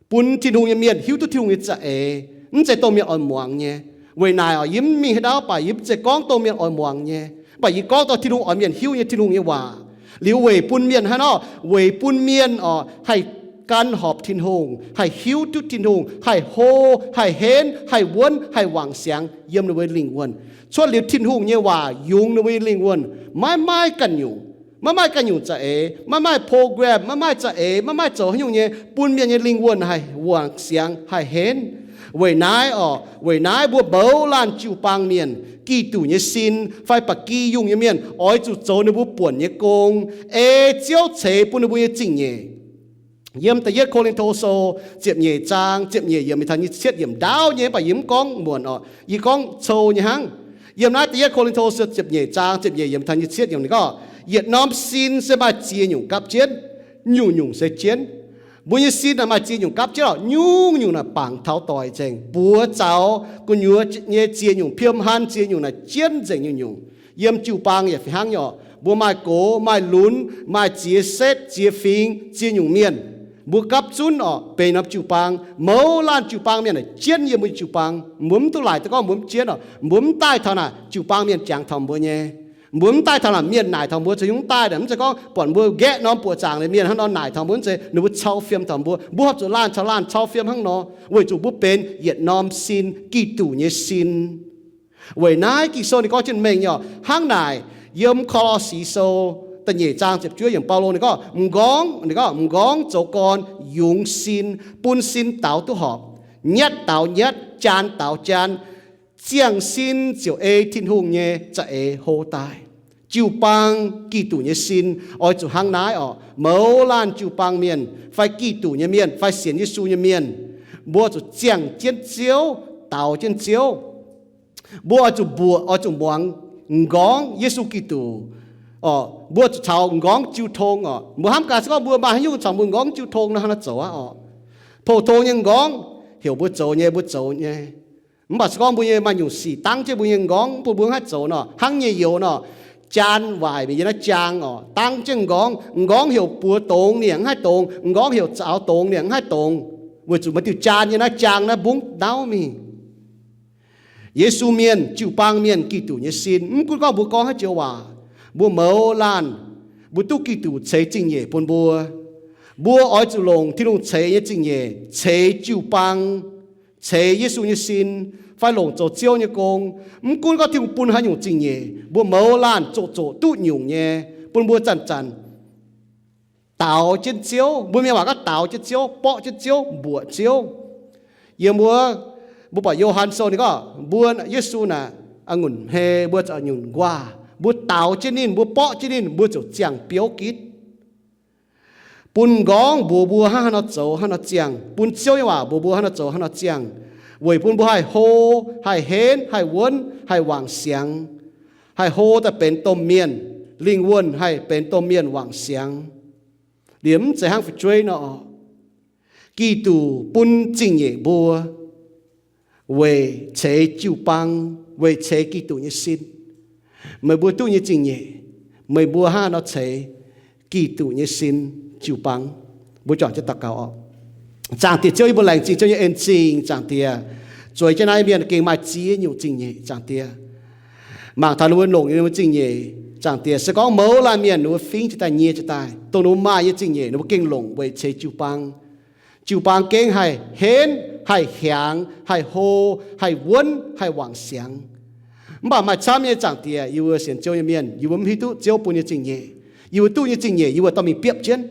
bun Tin-Hungh nyei mienh hiuv duqv Tin-Hungh nyei za'eix, mv zeiz dongh mienh oix muangx nyei. Weic naaic oc, yie mv mingh haaix ndau, mv baac yie mv zeiz gorngv dongh mienh oix muangx nyei, mv baac yie gorngv dongh Tin-Hungh oix mienh hiuv nyei Tin-Hungh nyei waac. Liuz weic bun mienh hnangv nor, weic bun mienh oc haih gan horpc Tin-Hungh, haih hiuv duqv Tin-Hungh, haih hlo, haih henv, haih wuonv, haih wangc siangx yiem ninh mbuo lingh wuonh. Cuotv liuz Tin-Hungh nyei waac yungz ninh mbuo nyei lingh wuonh, maiv maaih ganh nyungc, maiv maaih ganh nyungc za'eix, maiv maaih program, maiv maaih za'eix, maiv maaih zoux haaix nyungc nyei bun mienh nyei lingh wuonh haih wangc siangx, haih henv. Weic naaiv oc, weic naaiv mbuo mouz laanh jiu-baang mienh, Giduc nyei sin fai ba'gi yungh nyei mienh oix zuqc zoux ninh mbuo buonc nyei gong, ei Ziouv ceix bun ninh mbuo nyei zingh nyeic. Yiem da'yietv Ko^lin^to Sou ziepc nyeic zaang ziepc nyeic yiemc taux nyic ziepc cietv yiemc ndaauv nyei, mv baac yie mv gorngv muonc oc, yie gorngv cou nyei hnangv. Yiem naaiv da'yietv Ko^lin^to Sou ziepc nyeic zaang ziepc nyeic yiemc taux nyic ziepc cietv yiemc ninh gorngv, yietc norm sin se maaih ziex nyungc gapv jienv, nyungc-nyungc se jienv. Mbuo nyei sin naaic maaih ziex nyungc gapv jienv oc, nyungc-nyungc naaic bangc taux doic nzengc, buoz zaux gu'nyuoz nyei ziex nyungc, piom han ziex nyungc naaic jienv nzengc nyungc-nyungc. Yiem jiu-baang yaac fih hnangv nyei oc. Mbuo maaih gox, maaih lunx, maaih ziex setv, ziex fingx, ziex nyungc mienh. Mbuo gapv zunv oc, benx norm jiu-baang, mouz laanh jiu-baang mienh naaic jienv yiem mbuo jiu-baang. Mbuo mv duqv laaic daaih gorngv mbuo mv jienv oc. Mbuo mv daaih taux naaic jiu-baang mienh jangx taux mbuo nyei. Mbuo mv daaih taux naaic mienh naaic taux mbuo, zuqc yungz daaih naaic mv zeiz gorngv buatc mbuo nqaeqv norm buoqc zaangc liuz mienh hnangv nor naaic taux mbuo, mv zeiz, ninh mbuo cau fiem taux mbuo. Mbuo horpc zuqc laanh caux laanh cau fiem hnangv nor, weic zuqc mbuo benx yietc norm sin, Giduc nyei sin. Weic naaiv Ging-Sou ninh gorngv jienv mengh nyei oc. Hnangv naaic, yiem Ko^lo^si Sou da'nyeic zaang ziepc juov yiemc, Baulo ninh gorngv, m'nqorngv, ninh gorngv, m'nqorngv zoux gorn yungz sin, bun sin daaux duqv horpc. Nyatv daaux nyatv, jaan daaux jaan, ziangh sin ziouc ei Tin-Hungh nyei za'eix hlo daaih. Jiu-baang Giduc nyei sin oix zuqc hnangv naaiv oc. Mouz laanh jiu-baang mienh fai Giduc nyei mienh fai sienx Yesu nyei mienh, mbuo zuqc ziangh jienv Ziouv, daaux jienv Ziouv. Mbuo oix zuqc mbuoqc, oix zuqc muangx m'nqorngv Yesu Giduc oc. Mbuo zuqc caux m'nqorngv jiu tong oc. Mbuo hnamv gaax se gorngv mbuo maaih haaix nyungc caux mbuo m'nqorngv jiu tong nor, hnangv naaiv zoux aqv oc. Pou-tong nyei m'nqorngv heuc mbuo zoux nyei, mbuo zoux nyei. Mv baac se gorngv mbuo nyei maaih nyungc sic dangv jienv mbuo nyei m'nqorngv, bun mbuo mv haih zoux nor, hnangv nyei youz nor, jaan waaic mingh yiem naaiv jaang oc, dangv jienv m'nqorngv, m'nqorngv heuc buoz dongz ninh mv haih dongz, m'nqorngv heuc zaux dongz ninh mv haih dongz, weic zuqc maaih diuh jaan yiem naaiv jaang naaiv mbungv nauv mingh. Yesu mienh, jiu-baang mienh, Giduc nyei sin, mv gunv gorngv mbuo gorngv haaix joux waac, mbuo mouz laanh, mbuo duqv Giduc ceix zingh nyeic bun mbuo. Mbuo oix zuqc longc Tin-Hungh ceix nyei zingh nyeic ceix jiu-baang, ceix Yesu nyei sin, fai longc zoux Ziouv nyei gong. Mv gunv gorngv Tin-Hungh bun haaix nyungc zingh nyeic, mbuo mouz laanh zoqc zoqc duqv nyungc nyei, bun mbuo zanc-zanc daaux jienv Ziouv. Mbuo mienh waac gorngv daaux jienv Ziouv, borqv jienv Ziouv, mbuoqc Ziouv. Yiem wuov, mbuo buatc Yo^han Sou ninh gorngv mbuo, Yesu naaic, a'ngunc hmei mbuo zoux nyunc nquaah, mbuo daaux jienv ninh, mbuo borqv jienv ninh, mbuo ziouc ziangh biouv gitv. Bun m'nqorngv mbuox mbuo hnangv haaix nor zoux hnangv nor ziangh. Bun Ziouv nyei waac mbuox mbuo hnangv nor zoux hnangv nor ziangh, weic bun mbuo haih hlo, haih henv, haih wuonv, haih wangc siangx, haih hlo daaih benx domh mienh, lingh wuonh haih benx domh mienh wangc siangx. Liemh mv zeiz hnangv fu'jueiv nor. Giduc bun zingh nyeic mbuo weic ceix jiu-baang, weic ceix Giduc nyei sin. Meih mbuo duqv nyei zingh nyeic, meih mbuo hnangv haaix nor ceix Giduc nyei sin, jiu-baang? Mbuo juangc jienv daux gaux oc. Zaangc Diex Ziouv, yie mbuo laengz zingh Ziouv nyei en-zingh. Zaangc Diex, zueiz jienv naaiv mienh gengh maaih ziex nyungc zingh nyeic. Zaangc Diex, mangc taux ninh mbuo longc ninh mbuo zingh nyeic. Zaangc Diex, se gorngv mouz laanh mienh ninh mbuo fingv jiez daaih, nyie jiez daaih, dongh ninh mbuo maaih nyei zingh nyeic ninh mbuo gengh longc weic ceix jiu-baang. Jiu-baang gengh haih henv, haih hiaangx, haih hlo, haih wuonv, haih wangc siangx. Mv baac maaih camv nyei, Zaangc Diex, yie mbuo sienx Ziouv nyei mienh, yie mbuo mv hiuv duqv Ziouv bun nyei zingh nyeic. Yie mbuo duqv nyei zingh nyeic yie mbuo dorh mingh biopv jienv.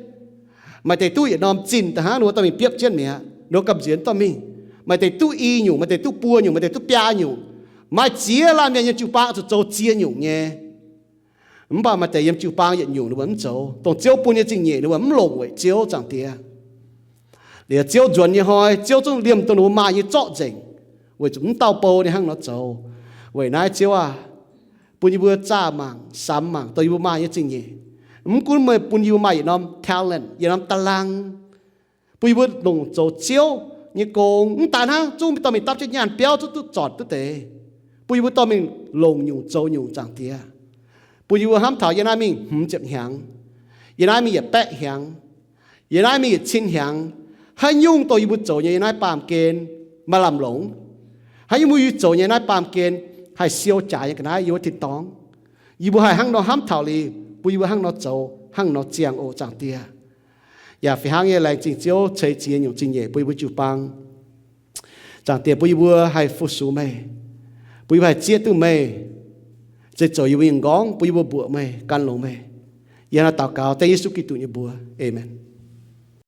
Maaih deix duqv yietc norm zinh daaih hnangv, ninh mbuo dorh mingh biopv jienv mi'aqv, ninh mbuo gamh nziex dorh mingh. Maaih deix duqv i nyungc, maaih deix duqv buo nyungc, maaih deix duqv biaa nyungc. Maaih ziex laanh mienh yiem jiu-baang zuqc zoux ziex nyungc nyei. Mv baac maaih deix yiem jiu-baang yietc nyungc ninh mbuo mv zoux. Dongh Ziouv bun nyei zingh nyeic ninh mbuo mv longc weic Ziouv, Zaangc Diex. Liuz Ziouv nzuonx nyei hnoi, Ziouv zungv liemh dongh ninh mbuo maaih nyei zorqv nzengc, weic zuqc mv dauh bou ninh hnangv nor zoux. Weic naaiv Ziouv aah, bun yie mbuo zaah mangc, samx mangc, dongh yie mbuo maaih nyei zingh nyeic. Mv gunv meih bun yie mbuo maaih yietc norm talent, yietc norm da'lang, bun yie mbuo longc zoux Ziouv nyei gong. Mv daaih hnangv, zungv dorh mingh dapv jienv nyaanh biauv zungv duqv zornc duqv deix, bun yie mbuo dorh mingh longc nyungc zoux nyungc, Zaangc Diex. Bun yie mbuo hnamv taux yiem naaiv mingh hmz ziepc hnyangx, yiem naaiv mingh yietc baeqv hnyangx, yiem naaiv mingh yietc cin hnyangx, haaix nyungc dongh yie mbuo zoux nyei yiem naaiv baamh gen maaih lamh longc, haaix nyungc yie mbuo zoux nyei naaiv baamh gen haih siou jaax nyei ga'naaiv yiem wuov tin-dorngh, yie mbuo haih hnangv nor hnamv taux liuz, bun yie mbuo hnangv nor zoux, hnangv nor ziangh oc, Zaangc Diex. Yaac fih hnangv nyei, laengz zingh Ziouv ceix ziex nyungc zingh nyeic bun yie mbuo jiu-baang. Zaangc Diex, bun yie mbuo haih fu-sux meih, bun yie mbuo haih zieqv duqv meih, zeiz zoux yie mbuo nyei m'nqorngv, bun yie mbuo mbuoqc meih, gan longx meih. Yie hnangv naaiv daux gaux dengv Yesu Giduc nyei mbuox. Aamen.